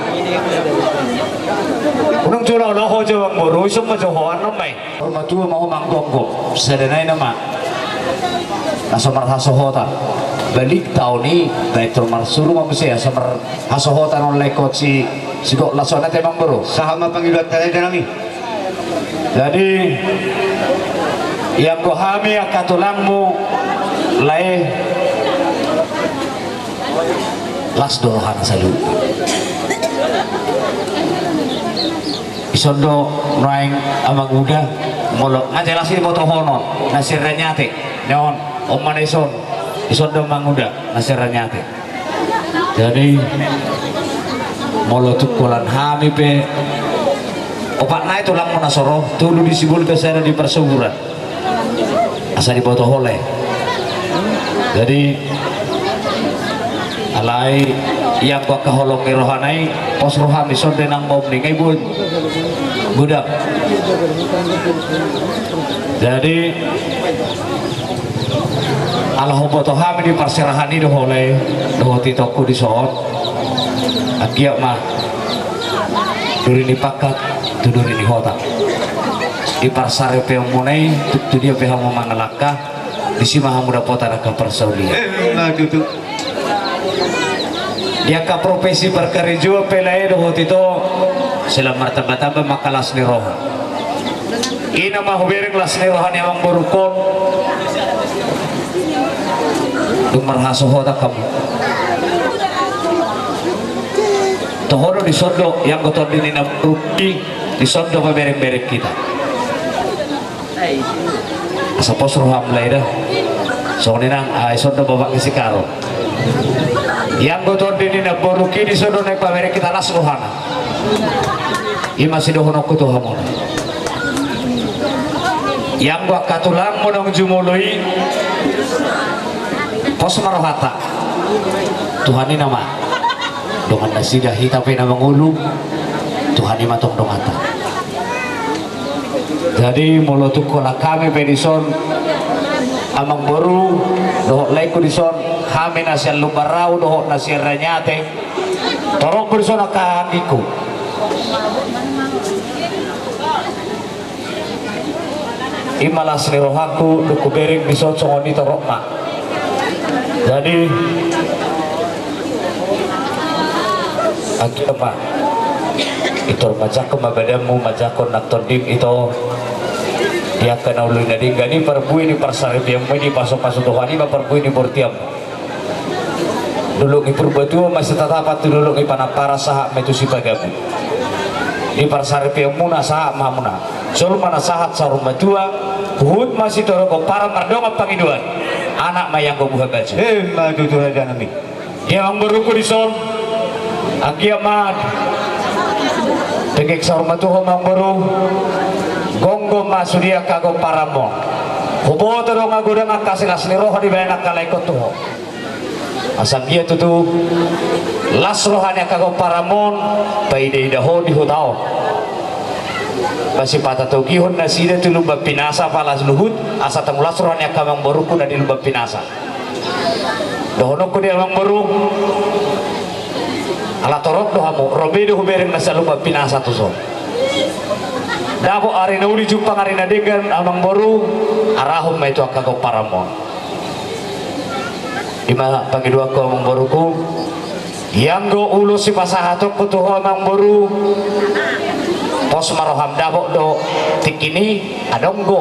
Unang jolo laho jo amangboru, ison ma jo ho annon ma i. Saur matua ma ho manggomgom, sada nai nama. Na so marhasohotan. Balik taon i, baen tor marsuru ma muse, asa marhasohotan on laengkon si, si gok laso na te amangboru. Sahat ma pangidoanta nai da nami. Jadi, ianggo hami angka tulangmu, lae. Las do rohana saluhut. Ison do nuaeng amanguda, molo nga jelas i dibotohonon, na siranyate, neon, on ma na ison, ison do amanguda, na siranyate. Jadi, molo tung holan hami pe, opat nai tulangmu na so ro, tolu di Sibolga, sada di Parsaburan. Asa diboto ho lae. Jadi, alai ianggo angka holong ni rohana i, pos rohami sonde nang maum ni ngai bun. Godang. Jadi, ala huboto hami di parserahan i do ho lae, dohot itongku dison. Anggiat ma duri ni pangkat tu duri ni hota. Di parsaripeonmuna i, tu, tu dia pe hamu mangalangka, disi ma hamu dapotan angka parsaulian. Emma tutu. Di angka profesi parkarejoan pe lae dohot ito, sai lam martamba-tamba ma angka las ni roha. I nama hubereng las ni roha ni amangborungkon. Dung marhasohotan hamu. Toho do dison do, ianggo tondi ni namboru i, dison do pabereng-bereng hita. Asa pos roham lae da. Songon i nang, ah, ison do bapak ni si Karo. Ianggo tondi ni namborungki dison do naeng pabereng hita las rohana. I ma sidohononku tu hamuna. Ianggo angka tulangmu naung jumolo i. Pos ma rohanta. Tuhan i nama. Dongan nasida hita pe na mangolu. Tuhan i ma tong donganta. Jadi, molo tung holan hami pe dison, amangboru, dohot laengku dison, hami na sian Lumban Rau, dohot na sian Ranyate, torop ma dison angka anggingku. I ma las ni rohangku, dung hubereng dison songon i torop ma. Jadi, anggiat ma. I tor manjangkon ma badanmu, manjangkon nang tondim ito. Di angka na uli na denggan i parbue ni parsaripeonmu i dipasu-pasu Tuhan i ma parbue ni bortianmu. Dolok ni Purbatua ma sitatapan tu dolok ni Panamparan sahat ma i tu Sipagabu. Di parsaripeonmuna sahat ma hamuna. Jolma na sahat saur matua, huhut ma sitorop pomparan mardongan pangidoan. Anak ma ianggo buha baju. Emma tutu raja nami. Di amangborungku dison, anggiat ma. Denggan saur matua ho amangboru. Gomgom ma sude angka gomparanmu. Huboto do nga godang angka silas ni roha dibaen angka laengkon tu ho. Asa anggiat tutu las roha ni angka gomparanmu on, paida-ida ho di huta on. Ba sipatatogihon nasida tu Lumban Pinasa pala luhut, asa tong las roha ni angka amangborungku na di Lumban Pinasa. Dohononku di amangboru, ala torop do hamu, ro be do hubereng na sian Lumban Pinasa tuson. Dapot ari na uli jumpang ari na denggan, amangboru, arahon ma i tu angka pomparanmuna. I ma pangidoanku, amangboruku. Ianggo ulos sipasahatonku tu ho, amangboru, pos ma roham, dapot do tingki i, adong do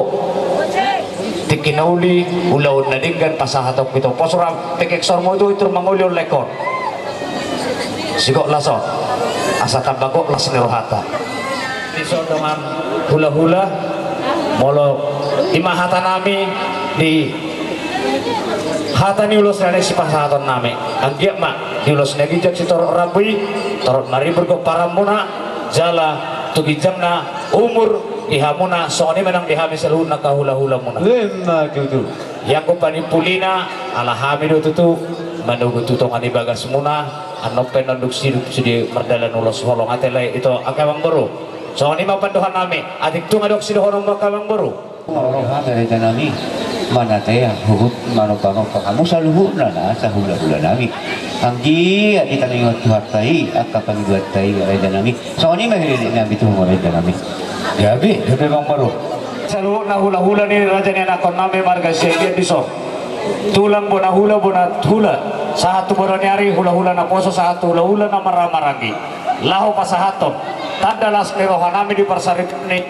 tingki na uli ulaon na denggan pasahatonku i tu ho. Pos roham, pekek sormu tu, i tor mangoli on lae on. Sigok las on, asa tamba gok las ni rohanta. Dison dongan hulahula, molo i ma hatanami di hata ni ulos na naeng sipasahatonnami. Anggiat ma di ulos na ginjang sitorop rambu i, torop maribur pomparanmuna, jala tu ginjangna umur di hamuna, songon i ma nang di hami saluhutna angka hulahulamuna. Ima tutu. Ianggo panimpulina, ala hami do tutu manogu tu tonga ni bagasmuna, annon pe annon dung sidung sude mardalan ulos holong, ate lae, ito angka amangboru. Songon i ma pandohannami, atik tung adong sidohononmu angka amangboru. Mauliate ma hami rajanami, manatea huhut manombanomba hamu saluhutna nasa hulahulanami. Anggiat ditangianghon Tuhanta i angka pangidoanta i rajanami. Songon i ma helelenami tu hamu rajanami. Gabe, gabe amangboru. Saluhutna hulahula ni raja ni anakkonnami marga Siagian dison. Tulang bona hula, bona hula. Sahat tu bona ni ari hulahula naposo, sahat tu hulahula na marhahamaranggi. Laho pasahathon tanda las ni rohanami di parsaripeon ni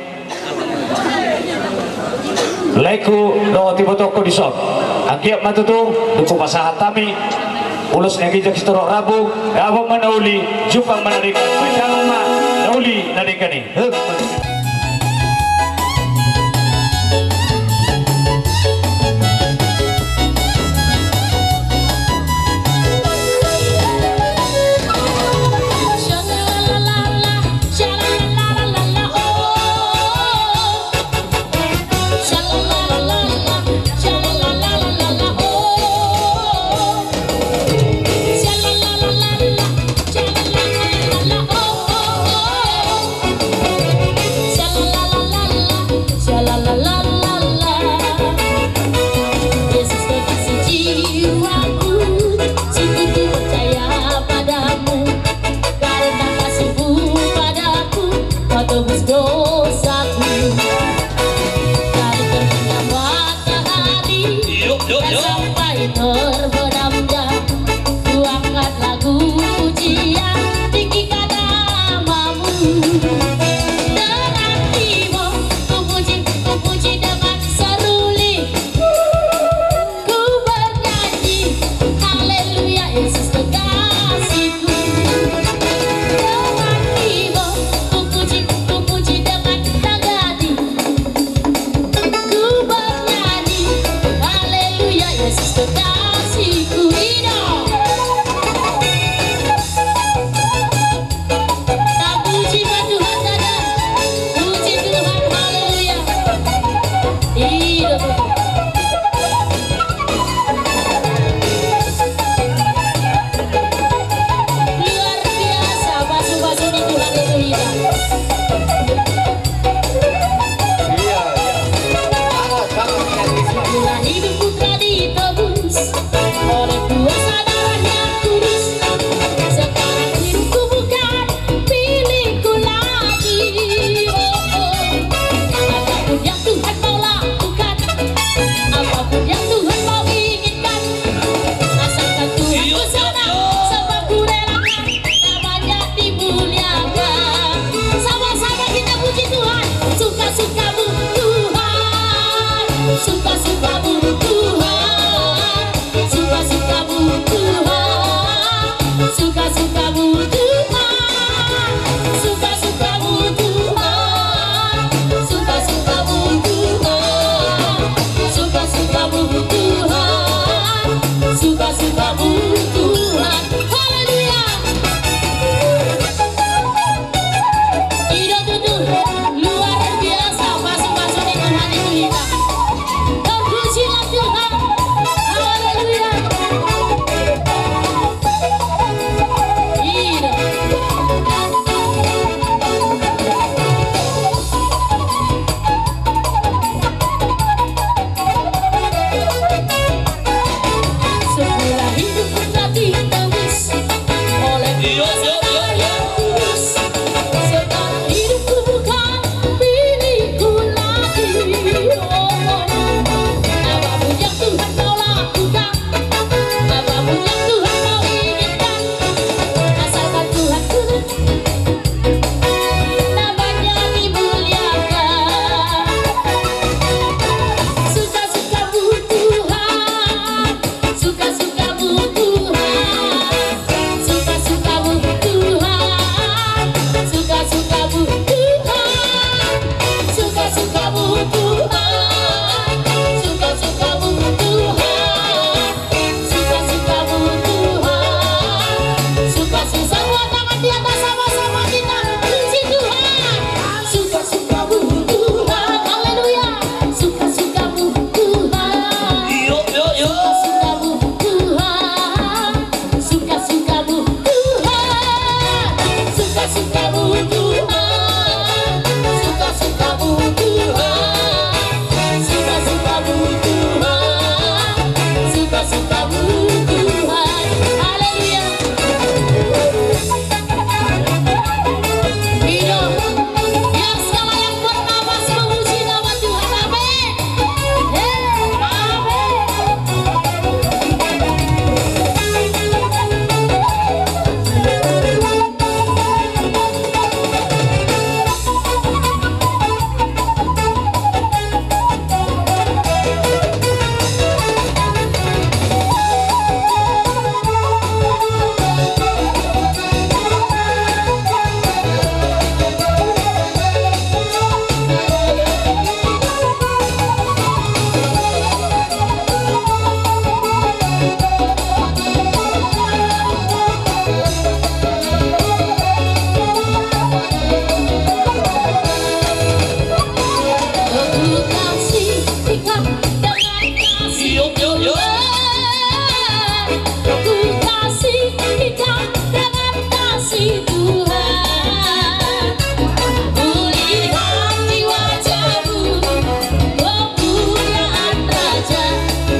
laengku dohot ibotongku dison. Anggiat ma tutu dung hupasahat hami ulos na ginjang sitorop rambu, dapot ma na uli, jumpang ma na denggan, pasahat ma na uli na denggan i. Yesus, kekasih jiwaku, sungguh ku percaya padamu. Karena kasihmu padaku, kau tebus dosaku. Dari terbitnya matahari, sampai terbenamnya, ku angkat lagu pujian, tinggikan namamu. Dengan ribuan ku puji, ku puji dengan seruling. Ku bernyanyi, haleluya, Yesus kekasihku. Dengan ribuan ku puji, ku puji dengan nagari. Ku bernyanyi, haleluya, Yesus kekasihku. Ido. Tapuji ma Tuhan, Tuhan. Puji Tuhan, haleluya. Ido. Luar biasa, pasu-pasu ni Tuhan itu, ido. Iya, iya. Sangat, sangat, sangat. Setelah hidupku telah ditebus oleh kuasa darah yang kudus, sekarang hidupku bukan milikku lagi. Oh, oh. Apapun yang Tuhan mau lakukan, apapun yang Tuhan mau inginkan, asalkan Tuhan ku senang, sebab ku rela namanya dimuliakan. Sama-sama kita puji Tuhan. Suka-sukamu Tuhan, suka-sukamu Tuhan, suka-sukamu Tuhan, suka-sukamu Tuhan, suka-sukamu Tuhan, suka-sukamu Tuhan, suka-sukamu Tuhan. Haleluya. Ido tutu, luar biasa pasu-pasu ni Tuhan itu, ido. Dengan kasih Tuhan, ku kasih engkau dengan kasih Tuhan. Ku lihat di wajahmu kemuliaan Raja.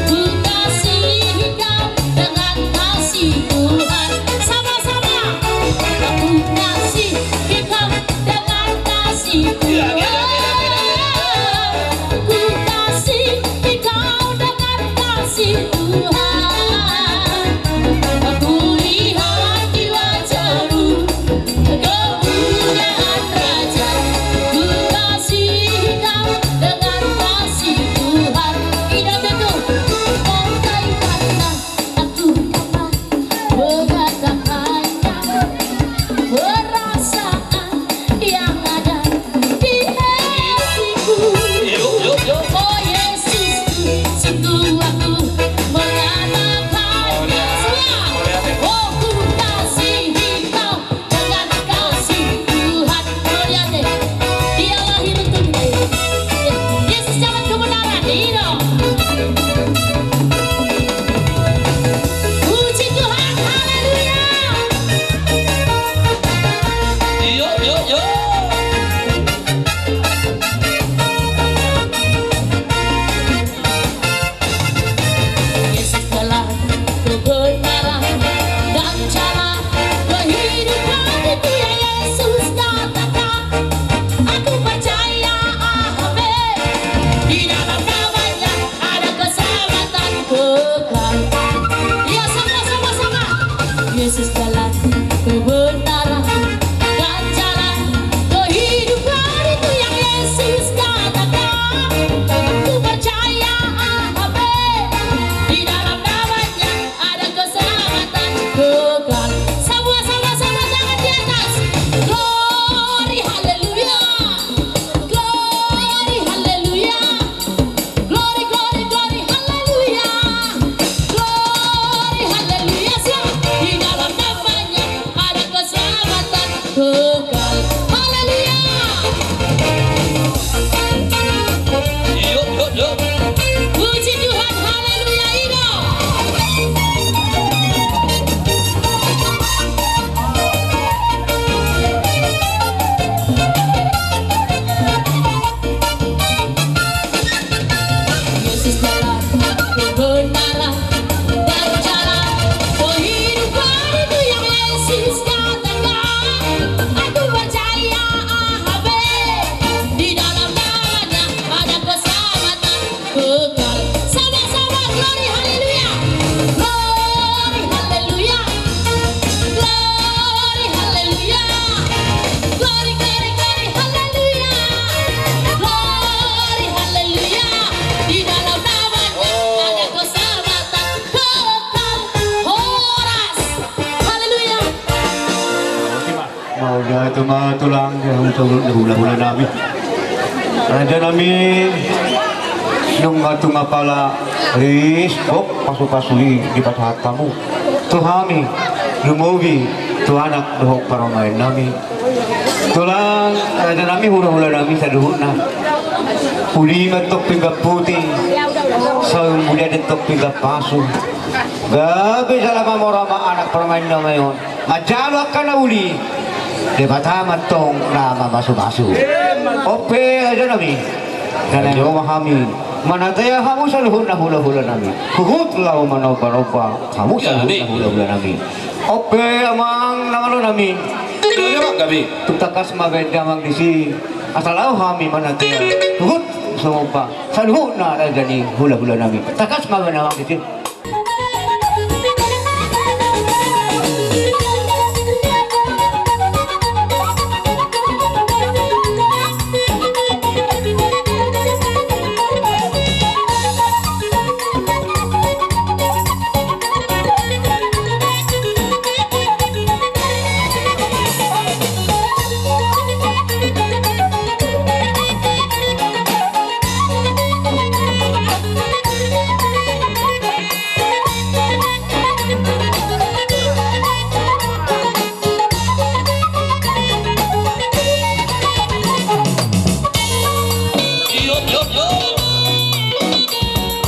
Ku kasih engkau dengan kasih Tuhan. Sama-sama. Ku kasih engkau dengan kasih Tuhan. Ku kasih engkau dengan kasih Tuhan. Ku lihat di wajahmu kemuliaan Raja. Ku kasih engkau dengan kasih Tuhan. Indah betul. Kau kaitankan aku dengan kata-kata, perasaan yang ada di hatiku. Oh Yesusku, sungguh aku mengatakannya semua. Oh, ku kasih engkau dengan kasih Tuhan. Mauliate. Dia lahir untuk kita. Yesus jalan kebenaran. Hidup. Puji Tuhan, haleluya. Yo, yo, yo. Yesus jalan kebenaran dan jalan kehidupan, itu yang Yesus katakan. Aku percaya, amin. Di dalam namanya ada keselamatan kekal. Ya, sama, sama, sama. Yesus jalan kebenaran dan jalan kehidupan, itu yang Yesus katakan. Ku percaya, amin. Di dalam namanya ada keselamatan kekal. Semua sama-sama tangan di atas. Glory, haleluya. Glory, haleluya. Glory, glory, glory, haleluya. Glory, haleluya. Siap. Di dalam namanya ada keselamatan kekal. Haleluya. Yo, yo, yo. Puji Tuhan, haleluya, hidup. Yesus jalan kebenaran dan jalan kehidupan, itu yang Yesus katakan. Aku percaya, amin. Di dalam namanya ada keselamatan kekal. Sama-sama, glory, haleluya. Glory, haleluya. Glory, haleluya. Glory, glory, glory, haleluya. Glory, haleluya. Di dalam namanya ada keselamatan kekal. Horas. Haleluya. Mauliate ma tulang, di hamu saluhutna hulahula nami. Raja nami, nunga tung apala ris, oh, pasupasu i dipasahat hamu tu hami, lumobi tu anak dohot parumaen nami. Tulang, raja nami, hulahula nami saluhutna. Uli ma antong pinggan puti, sai uli ma antong pinggan pasu. Gabe jala mamora ma anak parumaen nami on. Manjalo angka na uli, Debata ma antong na mamasumasu. On pe raja nami, na naeng ro ma hami manatea hamu saluhutna hulahula nami. Huhut laho manombanomba hamu saluhutna hulahula nami. On pe amang na malo nami, tung tangkas ma baen damang disi, asa laho hami manatea huhut sumomba saluhutna raja ni hulahula nami. Tangkas ma baen damang disi.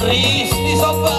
Ris di somba.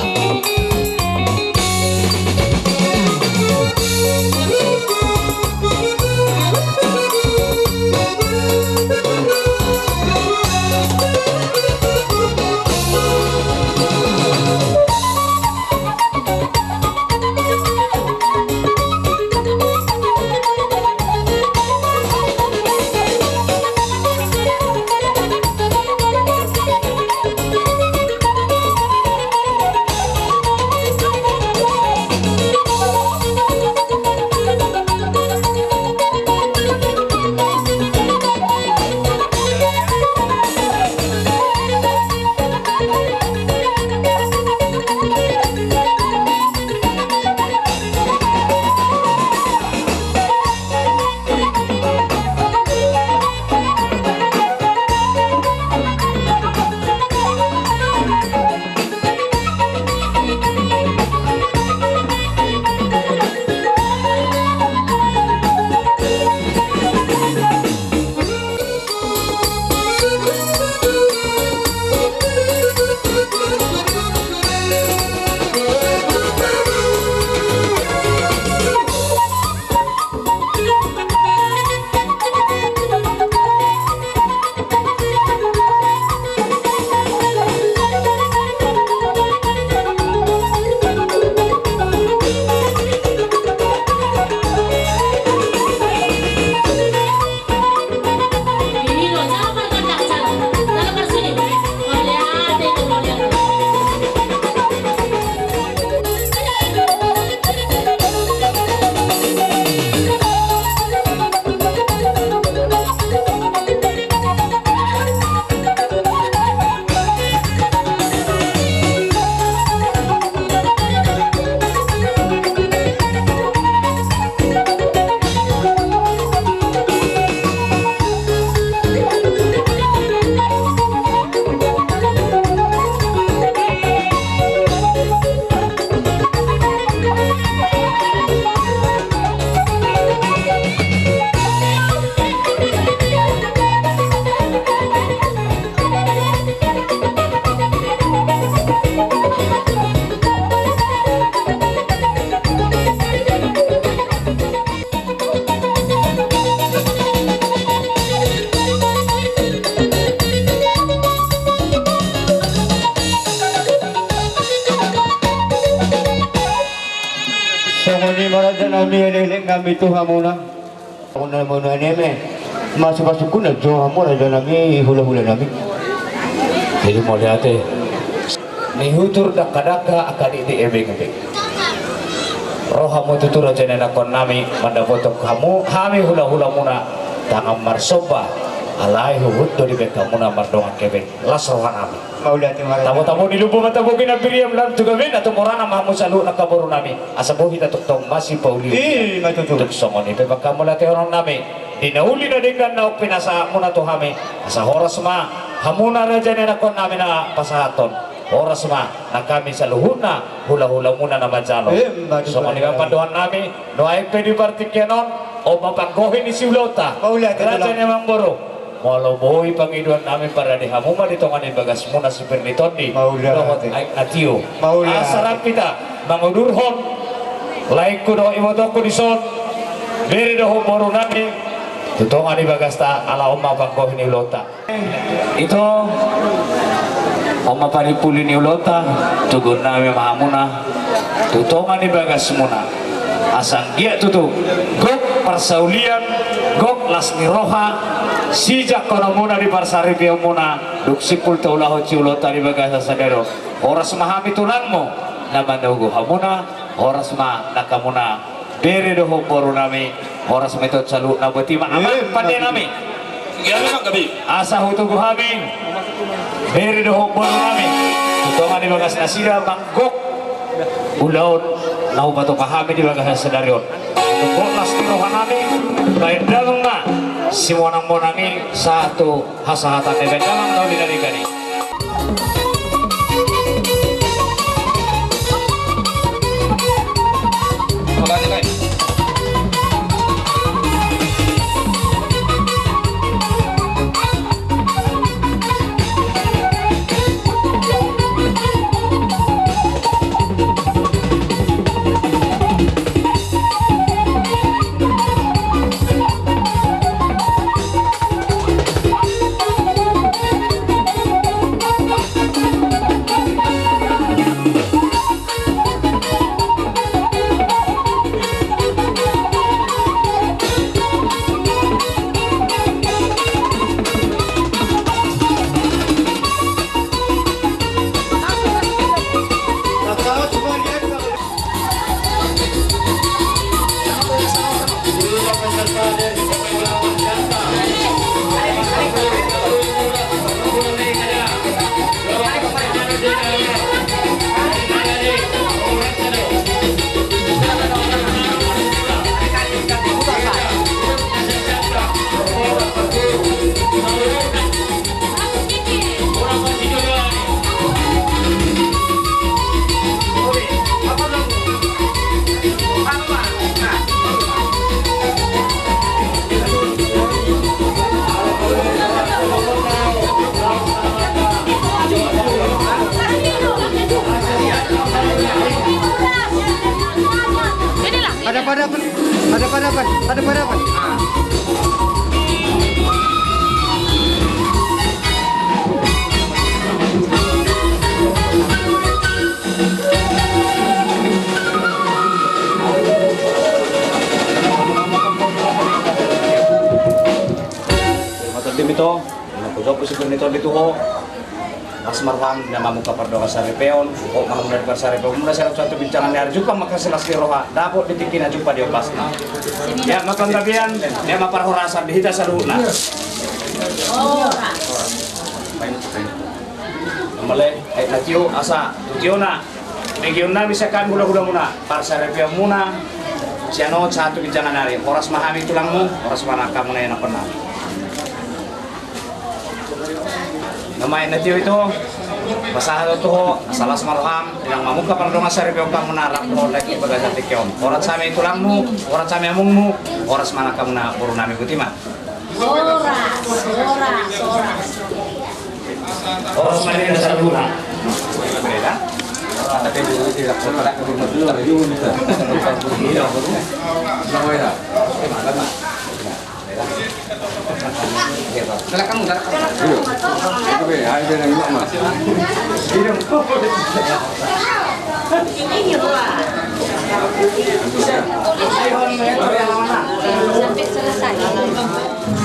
Songon i ma raja nami, elek-elek nami tu hamuna. Songon na mauliate nami, masuk-masuk guna jo hamu raja nami, hula-hula nami. Jadi mauliate. Nihutur dangka-dangka angka dikdik ebeng-ebeng. Ro hamu tutu raja ni anakkon nami mandapothon hamu, hami hula-hula muna tangan marsomba. Alai huhut do dibaen hamuna mardongan hepeng. Las roha nami. Mauliate ma raja. Tabo-tabo ni lombu ma tabogi na biriam, lam tu gabe na tumorana ma hamu saluhut angka boru nami. Asa boi hita tongtong masipauliulian. I ma tutu. Tung songon i pe angka mauliatehonon nami. Di na uli na denggan naung pinasahat muna tu hami. Asa horas ma hamuna raja ni anakkon nami na pasahathon. Horas ma nang hami saluhutna hula-hula muna na manjalo. I ma tutu. Songon i ma pandohan nami. Nuaeng pe di partingkian on, on ma panggohi ni siulaonta. Mauliate. Raja ni amangboru. Molo boi pangidoan nami, parade hamu ma di tonga ni bagas muna sipir ni tondi. Mauliate. Dohot aek na tio. Mauliate. Asa rap hita mangudurhon laengku dohot ibotongku dison, bere dohot boru nami, tu tonga ni bagasta, ala on ma panggohi ni ulaonta. Ito, on ma panimpuli ni ulaonta, togu nami ma hamuna tu tonga ni bagas muna. Asa anggiat tutu gok parsaulian, gok las ni roha, sijangkonon muna di parsaripeon muna, dung simpul taulahon siulaonta di bagasan sadari on. Horas ma hami tulangmu na manogu hamuna, horas ma nang hamuna bere dohot boru nami, horas ma ito saluhutna. Boti ma amang pande nami. Asa hutogu hami bere dohot boru nami tu tonga ni bagas nasida manggok ulaon na hupatupa hami di bagasan sadari on. Gok las ni roha nami, baen damang ma simonang-monang i sahat tu hasahatan, baen damang na uli na denggan i. Hadapan, hadapan, hadapan, hadapan. Terima kasih, Bito. Nunga hujou pe sipir ni tondi tu ho. Las ma roham, na mamungka pardongan saripeon, ho ma hamu na di parsaripeon muna, sai ro tu ginjang ni ari, jumpang ma marlas ni roha, dapot di tingkina, jumpang di ombasna. Ia ma panggabean, ia ma parhorasan di hita saluhutna. Male, eh, na tio, asa tu tiona. Begeon nami sian hami hula-hula muna, parsaripeon muna, sian on sahat tu ginjang ni ari, horas ma hami tulangmu, horas ma angka muna, ianakhonna. Na maen na tio ito, pasahat do tu ho, asa las ma roham, nunga mamungka pardongan saripeon hamu na rap dohot lae i di bagasan tingki on. Horas hami tulangmu, horas hami amongmu, horas ma angka muna, boru nami, botima. Horas, horas, horas. Horas ma di hita saluhutna. Sampai selesai.